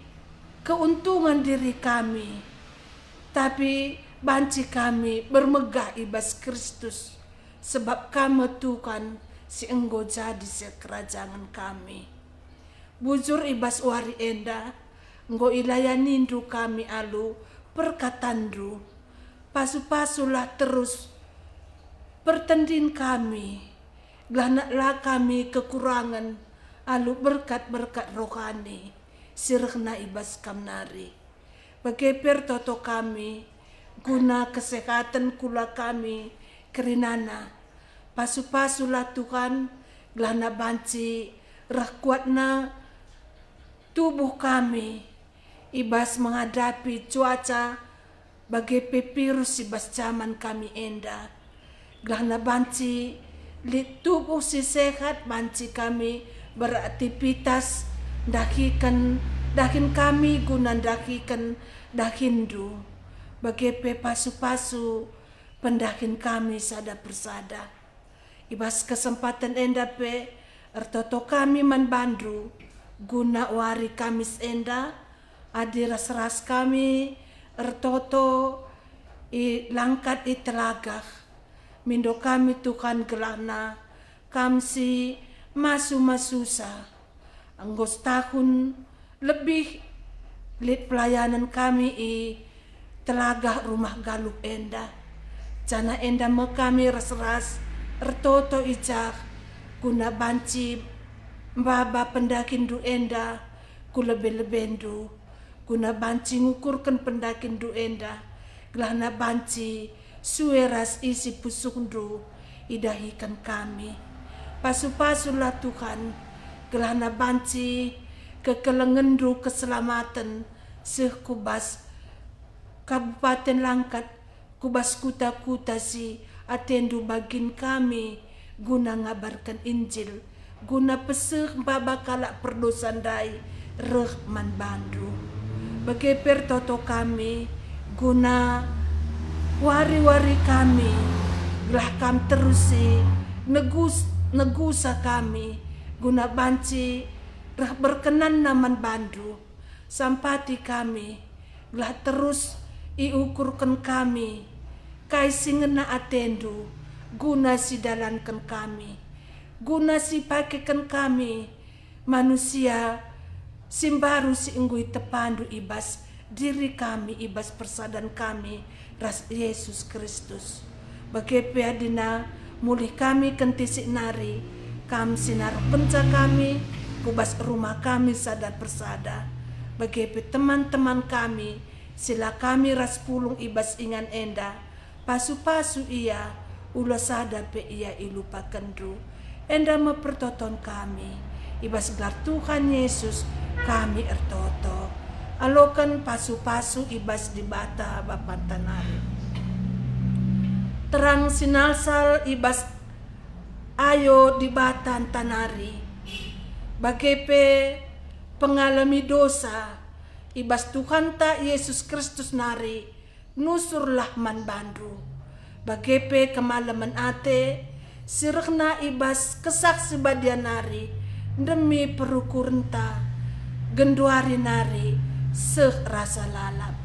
keuntungen diri kami, tapi banci kami bermegah i bas Kristus, sebab Kam me Tuhan si enggo jadi sekerajangen kami. Bujur i bas wari enda, enggo ilayanindu kami alu perkatanNdu. Pasu-pasulah terus pertendin kami, gelah la kami kekurangen alu berkat-berkat rohani si rehna i bas Kam nari. Bage pe ertoto kami, guna kesehaten kula kami kerinana. Pasu-pasulah Tuhan, gelahna banci reh kuatna tubuh kami i bas menghadapi cuaca, bage pe virus i bas jaman kami enda. Gelahna banci lit tubuh si sehat, banci kami beraktivitas ndahiken dahin kami guna ndahiken dahinNdu, bage pe pasu-pasu pendahin kami sada persada. I bas kesempaten enda pe, ertoto kami man bandu, guna wari Kamis enda, adi ras-ras kami ertoto i langkat i telagah. Mindo kami Tuhan gelahna Kam si masu-masusa. Enggo setahun lebih lit pelayanen kami i telagah Rumah Galuh enda. Janah enda me kami ras-ras ertoto i jah guna banci maba pendahinNdu enda ku lebe-lebendu, guna banci ngukurken pendahinNdu enda, gelahna banci sue ras isi pusuhNdu idahiken kami. Pasu-pasulah Tuhan, gelahna banci kekelengenNdu keselamaten seh ku bas Kabupaten Langkat, ku bas kuta-kuta si atendu bagin kami guna ngabarken Injil, guna peseh maba kalak perdosa ndai reh man bandu. Bage pe ertoto kami guna wari-wari kami, gelah kam terus si negus-, negusa kami, guna banci reh berkenanna man bandu. Sampati kami, gelah terus iukurken kami kai si ngena atendu, guna sidalanken kami, guna sipakeken kami manusia si mbaru si enggo itepandu i bas diri kami, i bas persadan kami ras Yesus Kristus. Bage pe adina mulih kami kentisik nari, kam si naruhkenca kami ku bas rumah kami sada persada. Bage pe teman-teman kami si la kami ras pulung i bas ingan enda, pasu-pasu ia, ula sada pe ia ilupakenndu. Enda me pertoton kami. I bas gelar Tuhan Yesus kami ertoto. Aloken pasu-pasu i bas Dibata Bapanta nari. Terang sinalsal i bas ayo Dibatanta nari. Bage pe pengalemi dosa i bas Tuhanta Yesus Kristus nari, nusurlah man bandu. Bage pe kemalemen ate, si rehna i bas Kesah Si Badia nari, ndemi perukurenta, genduari nari seh rasa lalap.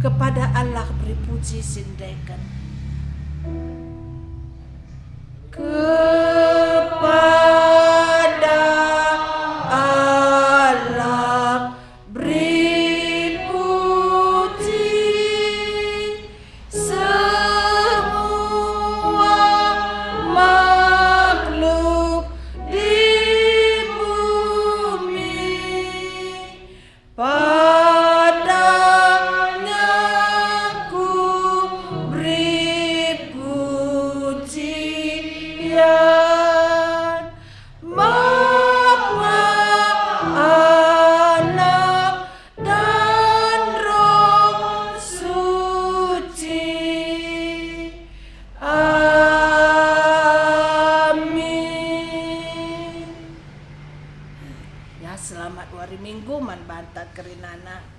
Kepada Allah beri puji si ndeken. Kepada Allah beri puji, semua makhluk di bumi. Padanya ku beri pujian, Bapa, Anak, dan Roh Suci. Amin. Ya, selamat wari Minggu man banta kerinana.